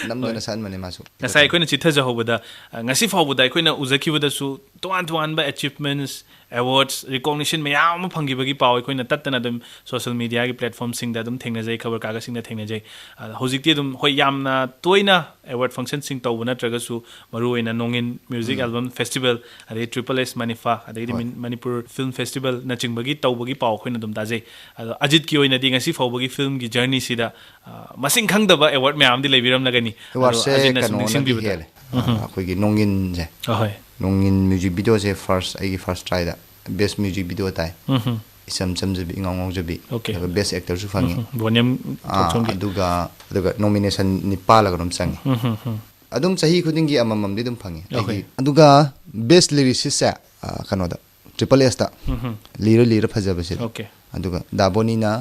ꯅꯝꯗꯅ ꯁꯛꯍꯟꯕꯅꯤ ꯃꯥꯁꯨ꯫ ꯉꯁꯥꯏ ꯑꯩꯈꯣꯏꯅ ꯆꯤꯊꯖꯍꯧꯕꯗ, ꯑ, ꯉꯁꯤ ꯐꯥꯎꯕꯗ ꯑꯩꯈꯣꯏꯅ ꯎꯖꯈꯤꯕꯗꯁꯨ ꯇꯣꯉꯥꯟ ꯇꯣꯉꯥꯟꯕ ꯑꯦꯆꯤꯞꯃꯦꯟꯠꯁ, ꯑꯦꯋꯥꯔꯗꯁ, ꯔꯤꯀꯣꯛꯅꯤꯁꯟ ꯃꯌꯥꯝ ꯑꯃ ꯐꯪꯈꯤꯕꯒꯤ ꯄꯥꯎ ꯑꯩꯈꯣꯏꯅ ꯇꯠꯇꯅ ꯑꯗꯨꯝ ꯁꯣꯁꯤꯌꯦꯜ ꯃꯤꯗꯤꯌꯥꯒꯤ ꯄ꯭ꯂꯦꯠꯐꯣꯔꯝꯁꯤꯡꯗ ꯑꯗꯨꯝ ꯊꯦꯡꯅꯖꯩ, ꯈꯕꯔ ꯀꯥꯒꯖꯁꯤꯡꯗ ꯊꯦꯡꯅꯖꯩ꯫ ꯑꯗ ꯍꯧꯖꯤꯛꯇꯤ ꯑꯗꯨꯝ, ꯍꯣꯏ, ꯌꯥꯝꯅ ꯇꯣꯏꯅ ꯑꯦꯋꯥꯔꯗ ꯐꯪꯁꯟꯁꯤꯡ ꯇꯧꯕ ꯅꯠꯇ꯭ꯔꯒꯁꯨ, ꯃꯔꯨꯑꯣꯏꯅ ꯅꯣꯡꯏꯟ ꯃ꯭ꯌꯨꯖꯤꯛ ꯍꯣꯏ꯫ ꯑꯦꯜꯕꯝ ꯐꯦꯁꯇꯤꯚꯦꯜ, ꯑꯗꯩ ꯇ꯭ꯔꯤꯄꯜ ꯑꯦꯁ ꯃꯅꯤꯐꯥ, ꯑꯗꯩꯗꯤ ꯍꯣꯏ꯫ ꯃꯤꯟ-, ꯃꯅꯤꯄꯨꯔ ꯐꯤꯜꯝ ꯐꯦꯁꯇꯤꯚꯦꯜꯅꯆꯤꯡꯕꯒꯤ ꯇꯧꯕꯒꯤ ꯄꯥꯎ ꯑꯩꯈꯣꯏꯅ ꯑꯗꯨꯝ ꯇꯥꯖꯩ꯫ ꯑꯗꯣ ꯑꯖꯤꯠꯀꯤ ꯑꯣꯏꯅꯗꯤ ꯉꯁꯤ ꯐꯥꯎꯕꯒꯤ ꯐꯤꯜꯝꯒꯤ ꯖꯔꯅꯤꯁꯤꯗ, ꯑ, ꯃꯁꯤꯡ ꯈꯪꯗꯕ ꯑꯦꯋꯥꯔꯗ ꯃꯌꯥꯝ ꯑꯃꯗꯤ ꯂꯩꯕꯤꯔꯝꯂꯒꯅꯤ꯫ ꯑꯗꯣ ꯑꯦꯋꯥꯔꯗꯁꯦ ꯑꯖꯤꯠꯅ ꯁꯨꯝ ꯀꯩꯅꯣꯅꯗꯤ ꯅꯤꯡꯁꯤꯡꯕꯤꯕꯗ꯫ ꯍꯦꯜꯂꯦ꯫ ꯑ, ꯑꯩꯈꯣꯏꯒꯤ ꯅꯣꯡꯏꯟꯁꯦ꯫ ꯑꯍꯣꯏ꯫ ꯅꯣꯡꯏꯟ ꯃ꯭ꯌꯨꯖꯤꯛ ꯚꯤꯗꯤꯑꯣꯁꯦ ꯐꯥꯔꯁ, ꯑꯩꯒꯤ ꯐꯥꯔꯁ ꯇ꯭ꯔꯥꯏꯗ ꯕꯦꯁ ꯃ꯭ꯌꯨꯖꯤꯛ ꯚꯤꯗꯤꯑꯣ ꯇꯥꯏ꯫ ꯎꯝꯍꯨꯝ꯫ ꯏꯆꯝ ꯆꯝꯖꯕꯤ, ꯏꯉꯥꯎ ꯉꯥꯎꯖꯕꯤ꯫ ꯑꯣꯀꯦ꯫ ꯑꯗꯨꯒ ꯕꯦꯁ ꯑꯦꯛꯇꯔꯁꯨ ꯐꯪꯉꯤ꯫ ꯎꯝꯍꯨꯝ꯫ ꯕꯣꯅꯤꯌꯝ ꯑꯥ, ꯊꯣꯛꯆꯣꯝꯒꯤ꯫ ꯑꯗꯨꯒ, ꯑꯗꯨꯒ ꯅꯣꯃꯤꯅꯦꯁꯟ ꯅꯤꯄꯥꯜꯂꯒ ꯑꯗꯨꯝ ꯆꯪꯉꯤ꯫ ꯎꯝꯍꯨꯝ, ꯎꯝ꯫ ꯑꯗꯨꯝ ꯆꯍꯤ ꯈꯨꯗꯤꯡꯒꯤ ꯑꯃꯃꯝꯗꯤ ꯑꯗꯨꯝ ꯐꯪꯉꯤ꯫ ꯑꯩꯈꯣꯏ꯫ ꯑꯩꯒꯤ-, ꯑꯗꯨꯒ ꯕꯦꯁ ꯂꯤꯔꯤꯁꯤꯁꯁꯦ, ꯑ, ꯀꯩꯅꯣꯗ, ꯇ꯭ꯔꯤꯄꯜ ꯑꯦꯁꯇ, ꯎꯝꯍꯨꯝ꯫ ꯂꯤꯔ ꯂꯤꯔ ꯐꯖꯕꯁꯤꯗ꯫ ꯑꯣꯀꯦ꯫ ꯑꯗꯨꯒ ꯗꯥꯕꯣꯅꯤꯅ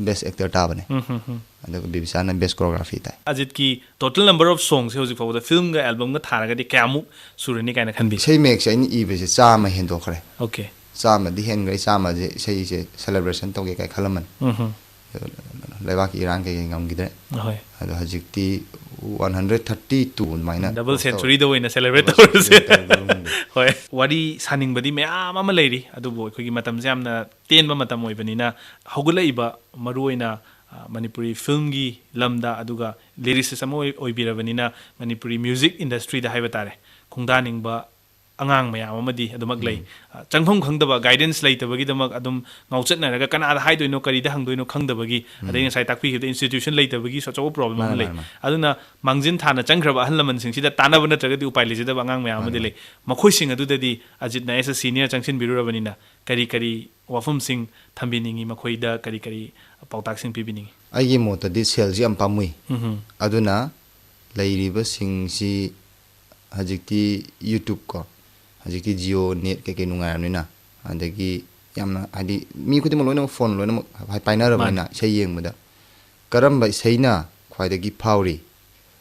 ꯕꯦꯁ ꯑꯦꯛꯇꯔ ꯇꯥꯕꯅꯦ꯫ ꯎꯝꯍꯨꯝ, ꯎꯝ꯫ ꯑꯗꯨꯒ ꯕꯤꯕꯤꯁꯥꯅ ꯕꯦꯁ ꯀꯣꯔꯤꯌꯣꯒ꯭ꯔꯥꯐꯤ ꯇꯥꯏ꯫ ꯑꯖꯤꯠꯀꯤ ꯇꯣꯇꯦꯜ ꯅꯝꯕꯔ ꯑꯣꯐ ꯁꯣꯡꯁꯦ ꯍꯧꯖꯤꯛ ꯐꯥꯎꯕꯗ ꯐꯤꯜꯝꯒ ꯑꯦꯜꯕꯝꯒ ꯊꯥꯔꯒꯗꯤ ꯀꯌꯥꯃꯨꯛ ꯁꯨꯔꯅꯤ ꯀꯥꯏꯅ ꯈꯟꯕꯤ? ꯏꯁꯩ ꯃꯌꯦꯛꯁꯦ ꯑꯩꯅ ꯏꯕꯁꯦ ꯆꯥꯝꯃ ꯍꯦꯟꯗꯣꯛꯈ꯭ꯔꯦ꯫ ꯑꯣꯀꯦ꯫ ꯆꯥꯝꯃꯗꯤ ꯍꯦꯟꯈ꯭ꯔꯦ꯫ ꯑꯩ ꯆꯥꯝꯃꯁꯦ ꯏꯁꯩꯁꯦ ꯁꯦꯂꯦꯕ꯭ꯔꯦꯁꯟ ꯇꯧꯒꯦ ꯀꯥꯏ ꯈꯜꯂꯝꯕꯅꯤ꯫ ꯎꯝꯍꯨꯝ꯫ ꯂꯩꯕꯥꯛꯀꯤ ꯏꯔꯥꯡ ꯀꯩꯀꯩ ꯉꯝꯈꯤꯗ꯭ꯔꯦ꯫ ꯑꯍꯣꯏ꯫ ꯑꯗꯣ ꯍꯧꯖꯤꯛꯇꯤ ꯋꯥꯟ ꯍꯟꯗ꯭ꯔꯦꯠ ꯊꯥꯔꯇꯤ ꯇꯨ ꯑꯗꯨꯃꯥꯏꯅ ꯗꯕꯜ ꯄꯣꯁ ꯇꯧꯔꯦ꯫ ꯁꯦꯟꯆꯨꯔꯤꯗ ꯑꯣꯏꯅ ꯁꯦꯂꯦꯕ꯭ꯔꯦꯠ ꯗꯕꯜ ꯇꯧꯔꯁꯦ꯫ ꯁꯦꯟꯆꯨꯔꯤ ꯇꯧꯔꯦ꯫ ꯍꯣꯏ, ꯋꯥꯔꯤ ꯁꯥꯅꯤꯡꯕꯗꯤ ꯃꯌꯥꯝ ꯑꯃ ꯂꯩꯔꯤ, ꯑꯗꯨꯕꯨ ꯑꯩꯈꯣꯏꯒꯤ ꯃꯇꯝꯁꯦ ꯌꯥꯝꯅ ꯇꯦꯟꯕ ꯃꯇꯝ ꯑꯣꯏꯕꯅꯤꯅ, ꯍꯧꯒꯠꯂꯛꯏꯕ ꯃꯔꯨꯑꯣꯏꯅ, ꯑ, ꯃꯅꯤꯄꯨꯔꯤ ꯐꯤꯜꯝꯒꯤ ꯂꯝꯗ, ꯑꯗꯨꯒ ꯂꯤꯔꯤꯁꯤꯁ ꯑꯃ ꯑꯣꯏ-, ꯑꯣꯏꯕꯤꯔꯕꯅꯤꯅ, ꯃꯅꯤꯄꯨꯔꯤ ꯃ꯭ꯌꯨꯖꯤꯛ ꯏꯟꯗꯁꯇ꯭ꯔꯤꯗ ꯍꯥꯏꯕ ꯇꯥꯔꯦ, ꯈꯣꯡꯗꯥꯅꯤꯡꯕ ꯑꯉꯥꯡ ꯃꯌꯥꯝ ꯑꯃꯗꯤ ꯑꯗꯨꯃꯛ ꯂꯩ꯫ ꯑ, ꯆꯪꯐꯝ ꯈꯪꯗꯕ, ꯒꯥꯏꯗꯦꯟꯁ ꯂꯩꯇꯕꯒꯤꯗꯃꯛ ꯑꯗꯨꯝ ꯉꯥꯎꯆꯠꯅꯔꯒ ꯀꯅꯥꯗ ꯍꯥꯏꯗꯣꯏꯅꯣ, ꯀꯔꯤꯗ ꯍꯪꯗꯣꯏꯅꯣ ꯈꯪꯗꯕꯒꯤ, ꯑꯗꯩ ꯉꯁꯥꯏ ꯇꯥꯛꯄꯤꯈꯤꯕꯗ ꯏꯟꯁꯇꯤꯇ꯭ꯌꯨꯁꯟ ꯂꯩꯇꯕꯒꯤꯁꯨ ꯑꯆꯧꯕ ꯄ꯭ꯔꯣꯕ꯭ꯂꯦꯝ ꯑꯃ ꯃꯥꯅꯦ, ꯂꯩ꯫ ꯃꯥꯅꯦ, ꯃꯥꯅꯦ꯫ ꯑꯗꯨꯅ ꯃꯥꯡꯖꯤꯟ ꯊꯥꯅ ꯆꯪꯈ꯭ꯔꯕ ꯑꯍꯜ ꯂꯃꯟꯁꯤꯡꯁꯤꯗ ꯇꯥꯟꯅꯕ ꯅꯠꯇ꯭ꯔꯒꯗꯤ ꯎꯄꯥꯏ ꯂꯩꯖꯗꯕ ꯑꯉꯥꯡ ꯃꯌꯥꯝ ꯑꯃꯗꯤ ꯃꯥꯅꯦ, ꯂꯩ꯫ ꯃꯈꯣꯏꯁꯤꯡ ꯑꯗꯨꯗꯗꯤ ꯑꯖꯤꯠꯅ as a senior ꯆꯪꯁꯤꯟꯕꯤꯔꯨꯔꯕꯅꯤꯅ ꯀꯔꯤ ꯀꯔꯤ ꯋꯥꯐꯝꯁꯤꯡ ꯊꯝꯕꯤꯅꯤꯡꯉꯤ, ꯃꯈꯣꯏꯗ ꯀꯔꯤ ꯀꯔꯤ ꯄꯥꯎꯇꯥꯛꯁꯤꯡ ꯄꯤꯕꯤꯅꯤꯡꯉꯤ? ꯑꯩꯒꯤ ꯃꯣꯠꯇꯗꯤ ꯁꯦꯜꯁꯤ ꯌꯥꯝ ꯄꯥꯝꯃꯨꯏ꯫ ꯎꯝꯍꯨꯝ꯫ ꯑꯗꯨꯅ ꯂꯩꯔꯤꯕꯁꯤꯡꯁꯤ ꯍꯧꯖꯤꯛꯇꯤ ꯌꯨꯇ꯭ꯌꯨꯕ ꯀꯣ, ꯍꯧꯖꯤꯛꯇꯤ ꯖꯤꯑꯣ ꯅꯦꯠ ꯀꯩꯀꯩ ꯅꯨꯡꯉꯥꯏꯔꯕꯅꯤꯅ, ꯑꯗꯒꯤ ꯌꯥꯝꯅ ꯍꯥꯏꯗꯤ ꯃꯤ ꯈꯨꯗꯤꯡꯃꯛ ꯂꯣꯏꯅꯃꯛ ꯐꯣꯟ ꯂꯣꯏꯅꯃꯛ ꯍꯥꯏ-, ꯄꯥꯏꯅꯔꯕꯅꯤꯅ ꯏꯁꯩ ꯌꯦꯡꯕꯗ ꯀꯔꯝꯕ ꯏꯁꯩꯅ ꯈ꯭ꯋꯥꯏꯗꯒꯤ ꯐꯥꯎꯔꯤ?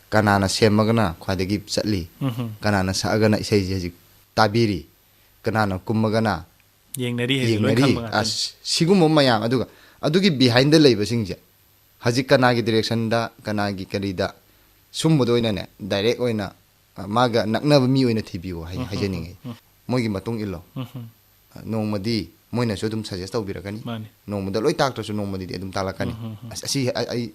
ꯀꯅꯥꯅ ꯁꯦꯝꯃꯒꯅ ꯈ꯭ꯋꯥꯏꯗꯒꯤ ꯆꯠꯂꯤ, ꯎꯝ꯫ ꯀꯅꯥꯅ ꯁꯛꯑꯒꯅ ꯏꯁꯩꯁꯦ ꯍꯧꯖꯤꯛ ꯇꯥꯕꯤꯔꯤ, ꯀꯅꯥꯅ ꯀꯨꯝꯃꯒꯅ ꯌꯦꯡꯅꯔꯤ ꯍꯥꯏꯁꯦ ꯂꯣꯏ ꯌꯦꯡꯅꯔꯤ꯫ ꯈꯪꯕ ꯉꯥꯛꯇꯅꯤ꯫ ꯑꯁ, ꯁꯤꯒꯨꯝꯕ ꯃꯌꯥꯝ, ꯑꯗꯨꯒ ꯑꯗꯨꯒꯤ ꯕꯤꯍꯥꯏꯟꯗ ꯂꯩꯕꯁꯤꯡꯁꯦ, ꯍꯧꯖꯤꯛ ꯀꯅꯥꯒꯤ ꯗꯤꯔꯦꯛꯁꯟꯗ, ꯀꯅꯥꯒꯤ ꯀꯔꯤꯗ, ꯁꯨꯝꯕꯗ ꯑꯣꯏꯅꯅꯦ, ꯗꯥꯏꯔꯦꯛ ꯑꯣꯏꯅ, ꯑ, ꯃꯥꯒ ꯅꯛꯅꯕ ꯃꯤ ꯑꯣꯏꯅ ꯊꯤꯕꯤꯌꯨ ꯍꯥꯏ-, ꯎꯝ, ꯍꯥꯏꯖꯅꯤꯡꯉꯤ꯫ ꯎꯝ, ꯃꯣꯏꯒꯤ ꯃꯇꯨꯡ ꯏꯜꯂꯣ꯫ ꯎꯝ, ꯎꯝ꯫ ꯑ, ꯅꯣꯡꯃꯗꯤ ꯃꯣꯏꯅꯁꯨ ꯑꯗꯨꯝ ꯁꯖꯦꯁ ꯇꯧꯕꯤꯔꯛꯀꯅꯤ꯫ ꯃꯥꯅꯤ꯫ ꯅꯣꯡꯃꯗ ꯂꯣꯏ ꯇꯥꯛꯇ꯭ꯔꯁꯨ ꯅꯣꯡꯃꯗꯤꯗꯤ ꯑꯗꯨꯝ ꯇꯥꯛꯂꯛꯀꯅꯤ꯫ ꯎꯝ, ꯎꯝ, ꯎꯝ꯫ ꯑꯁ, ꯑꯁꯤ ꯑꯩ, ꯑꯩ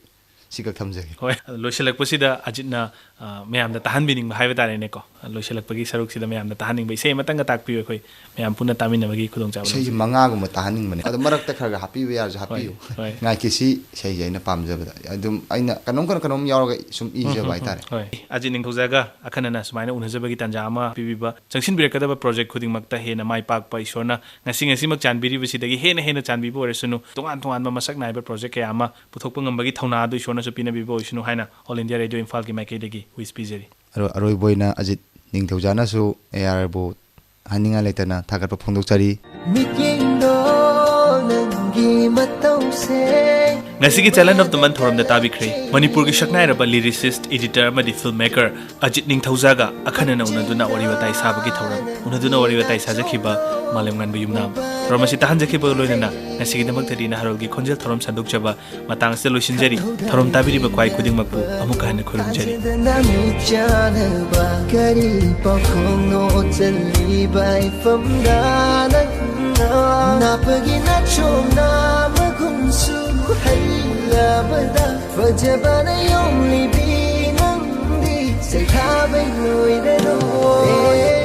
ꯁꯤꯈꯛ ꯊꯝꯖꯒꯦ꯫ ꯍꯣꯏ, ꯂꯣꯏꯁꯤꯜꯂꯛꯄꯁꯤꯗ ꯑꯖꯤꯠꯅ, ꯑ, ꯃꯌꯥꯝꯗ ꯇꯥꯍꯟꯕꯤꯅꯤꯡꯕ ꯍꯥꯏꯕ ꯇꯥꯔꯦꯅꯦꯀꯣ꯫ ꯂꯣꯏꯁꯤꯜꯂꯛꯄꯒꯤ ꯁꯔꯨꯛꯁꯤꯗ ꯃꯌꯥꯝꯗ ꯇꯥꯍꯟꯅꯤꯡꯕ ꯏꯁꯩ ꯑꯃꯇꯪꯒ ꯇꯥꯛꯄꯤꯌꯨ, ꯑꯩꯈꯣꯏ ꯃꯌꯥꯝ ꯄꯨꯟꯅ ꯇꯥꯃꯤꯟꯅꯕꯒꯤ ꯈꯨꯗꯣꯡꯆꯥꯕ ꯏꯁꯩꯁꯦ ꯂꯧꯖꯒꯦ꯫ ꯃꯉꯥꯒꯨꯝꯕ ꯇꯥꯍꯟꯅꯤꯡꯕꯅꯦ, ꯑꯗꯣ ꯃꯔꯛꯇ ꯈꯔ ꯈꯔ ꯍꯥꯞꯄꯤꯕ ꯌꯥꯔꯁꯨ ꯍꯥꯞꯄꯤꯌꯨ꯫ ꯍꯣꯏ꯫ ꯉꯥꯏꯈꯤꯁꯤ ꯏꯁꯩꯁꯦ ꯑꯩꯅ ꯄꯥꯝꯖꯕꯗ ꯑꯗꯨꯝ ꯑꯩꯅ ꯀꯩꯅꯣꯝ ꯀꯩꯅꯣꯝ ꯌꯥꯎꯔꯒ ꯁꯨꯝ ꯏꯖꯕ ꯍꯥꯏꯇꯥꯔꯦ꯫ ꯍꯣꯏ꯫ ꯑꯖꯤꯠ ꯅꯤꯡꯊꯧꯖꯥꯒ ꯑꯈꯟꯅꯅ ꯁꯨꯃꯥꯏꯅ ꯎꯅꯖꯕꯒꯤ ꯇꯥꯟꯖꯥ ꯑꯃ ꯄꯤꯕꯤꯕ, ꯆꯪꯁꯤꯟꯕꯤꯔꯛꯀꯗꯕ ꯄ꯭ꯔꯣꯖꯦꯛ ꯈꯨꯗꯤꯡꯃꯛꯇ ꯍꯦꯟꯅ ꯃꯥꯏ ꯄꯥꯛꯄ, ꯏꯁꯣꯔꯅ ꯉꯁꯤ ꯉꯁꯤꯃꯛ ꯆꯥꯟꯕꯤꯔꯤꯕꯁꯤꯗꯒꯤ ꯍꯦꯟꯅ ꯍꯦꯟꯅ ꯆꯥꯟꯕꯤꯕ ꯑꯣꯏꯔꯁꯅꯨ, ꯇꯣꯉꯥꯟ ꯇꯣꯉꯥꯟꯕ ꯃꯁꯛ ꯅꯥꯏꯕ ꯄ꯭ꯔꯣꯖꯦꯛ ꯀꯌꯥ ꯑꯃ ꯄꯨꯊꯣꯛꯄ ꯉꯝꯕꯒꯤ ꯊꯧꯅꯥ ꯑꯗꯨ ꯏꯁꯣꯔꯅꯁꯨ ꯄꯤꯅꯕꯤꯕ ꯑꯣꯏꯁꯅꯨ ꯍꯥꯏꯅ All India Radio ꯏꯝꯐꯥꯜꯒꯤ ꯃꯥꯏꯀꯩꯗꯒꯤ ꯋꯤꯁ ꯄꯤꯖꯔꯤ꯫ ꯑꯔꯣ-, ꯑꯔꯣꯏꯕ ꯑꯣꯏꯅ ꯑꯖꯤꯠ ꯅꯤꯡꯊꯧꯖꯥꯅꯁꯨ ARꯕꯨ ꯍꯥꯏꯅꯤꯡꯉꯥꯏ ꯂꯩꯇꯅ ꯊꯥꯒꯠꯄ ꯐꯣꯡꯗꯣꯛꯆꯔꯤ꯫ ꯃꯤꯠꯌꯦꯡꯗꯣ ꯅꯪꯒꯤ ꯃꯇꯧꯁꯦ꯫ ꯉꯁꯤꯒꯤ Talent of the Month ꯊꯧꯔꯝꯗ ꯇꯥꯕꯤꯈ꯭ꯔꯦ ꯃꯅꯤꯄꯨꯔꯒꯤ ꯁꯛꯅꯥꯏꯔꯕ lyricist, editor ꯑꯃꯗꯤ film maker ꯑꯖꯤꯠ ꯅꯤꯡꯊꯧꯖꯥꯒ ꯑꯈꯟꯅꯅ ꯎꯅꯗꯨꯅ ꯋꯥꯔꯤ ꯋꯥꯇꯥꯏ ꯁꯥꯕꯒꯤ ꯊꯧꯔꯝ꯫ ꯎꯅꯗꯨꯅ ꯋꯥꯔꯤ ꯋꯥꯇꯥꯏ ꯁꯥꯖꯈꯤꯕ ꯃꯥꯂꯦꯝꯉꯥꯟꯕ ꯌꯨꯝꯅꯥꯝ꯫ ꯊꯧꯔꯝ ꯑꯁꯤ ꯇꯥꯍꯟꯖꯈꯤꯕꯒ ꯂꯣꯏꯅꯅ ꯉꯁꯤꯒꯤꯗꯃꯛꯇꯗꯤ ꯅꯍꯥꯔꯣꯜꯒꯤ ꯈꯣꯟꯖꯦꯜ ꯊꯧꯔꯝ ꯁꯟꯗꯣꯛꯆꯕ ꯃꯇꯥꯡ ꯑꯁꯤꯗ ꯂꯣꯏꯁꯤꯟꯖꯔꯤ꯫ ꯊꯧꯔꯝ ꯇꯥꯕꯤꯔꯤꯕ ꯈ꯭ꯋꯥꯏ ꯈꯨꯗꯤꯡꯃꯛꯄꯨ ꯑꯃꯨꯛꯀ ꯍꯟꯅ ꯈꯨꯔꯨꯝꯖꯔꯤ꯫ ꯅꯃꯤꯠ ꯆꯥꯟꯅꯕ ꯀꯔꯤ ꯄꯥꯎꯈꯣꯡꯅꯣ ꯆꯜꯂꯤꯕ ꯏꯐꯝꯗ ꯅꯪꯅ? ꯅꯥꯞꯄꯒꯤ ꯅꯥꯆꯣꯝꯅ ꯃꯒꯨꯟꯁꯨ ꯍꯩꯂꯕꯗ ꯐꯖꯕꯅ ꯌꯣꯝꯂꯤꯕꯤ ꯅꯪꯗꯤ ꯁꯩꯊꯥꯕꯩ ꯂꯣꯏꯔꯔꯣꯏ꯫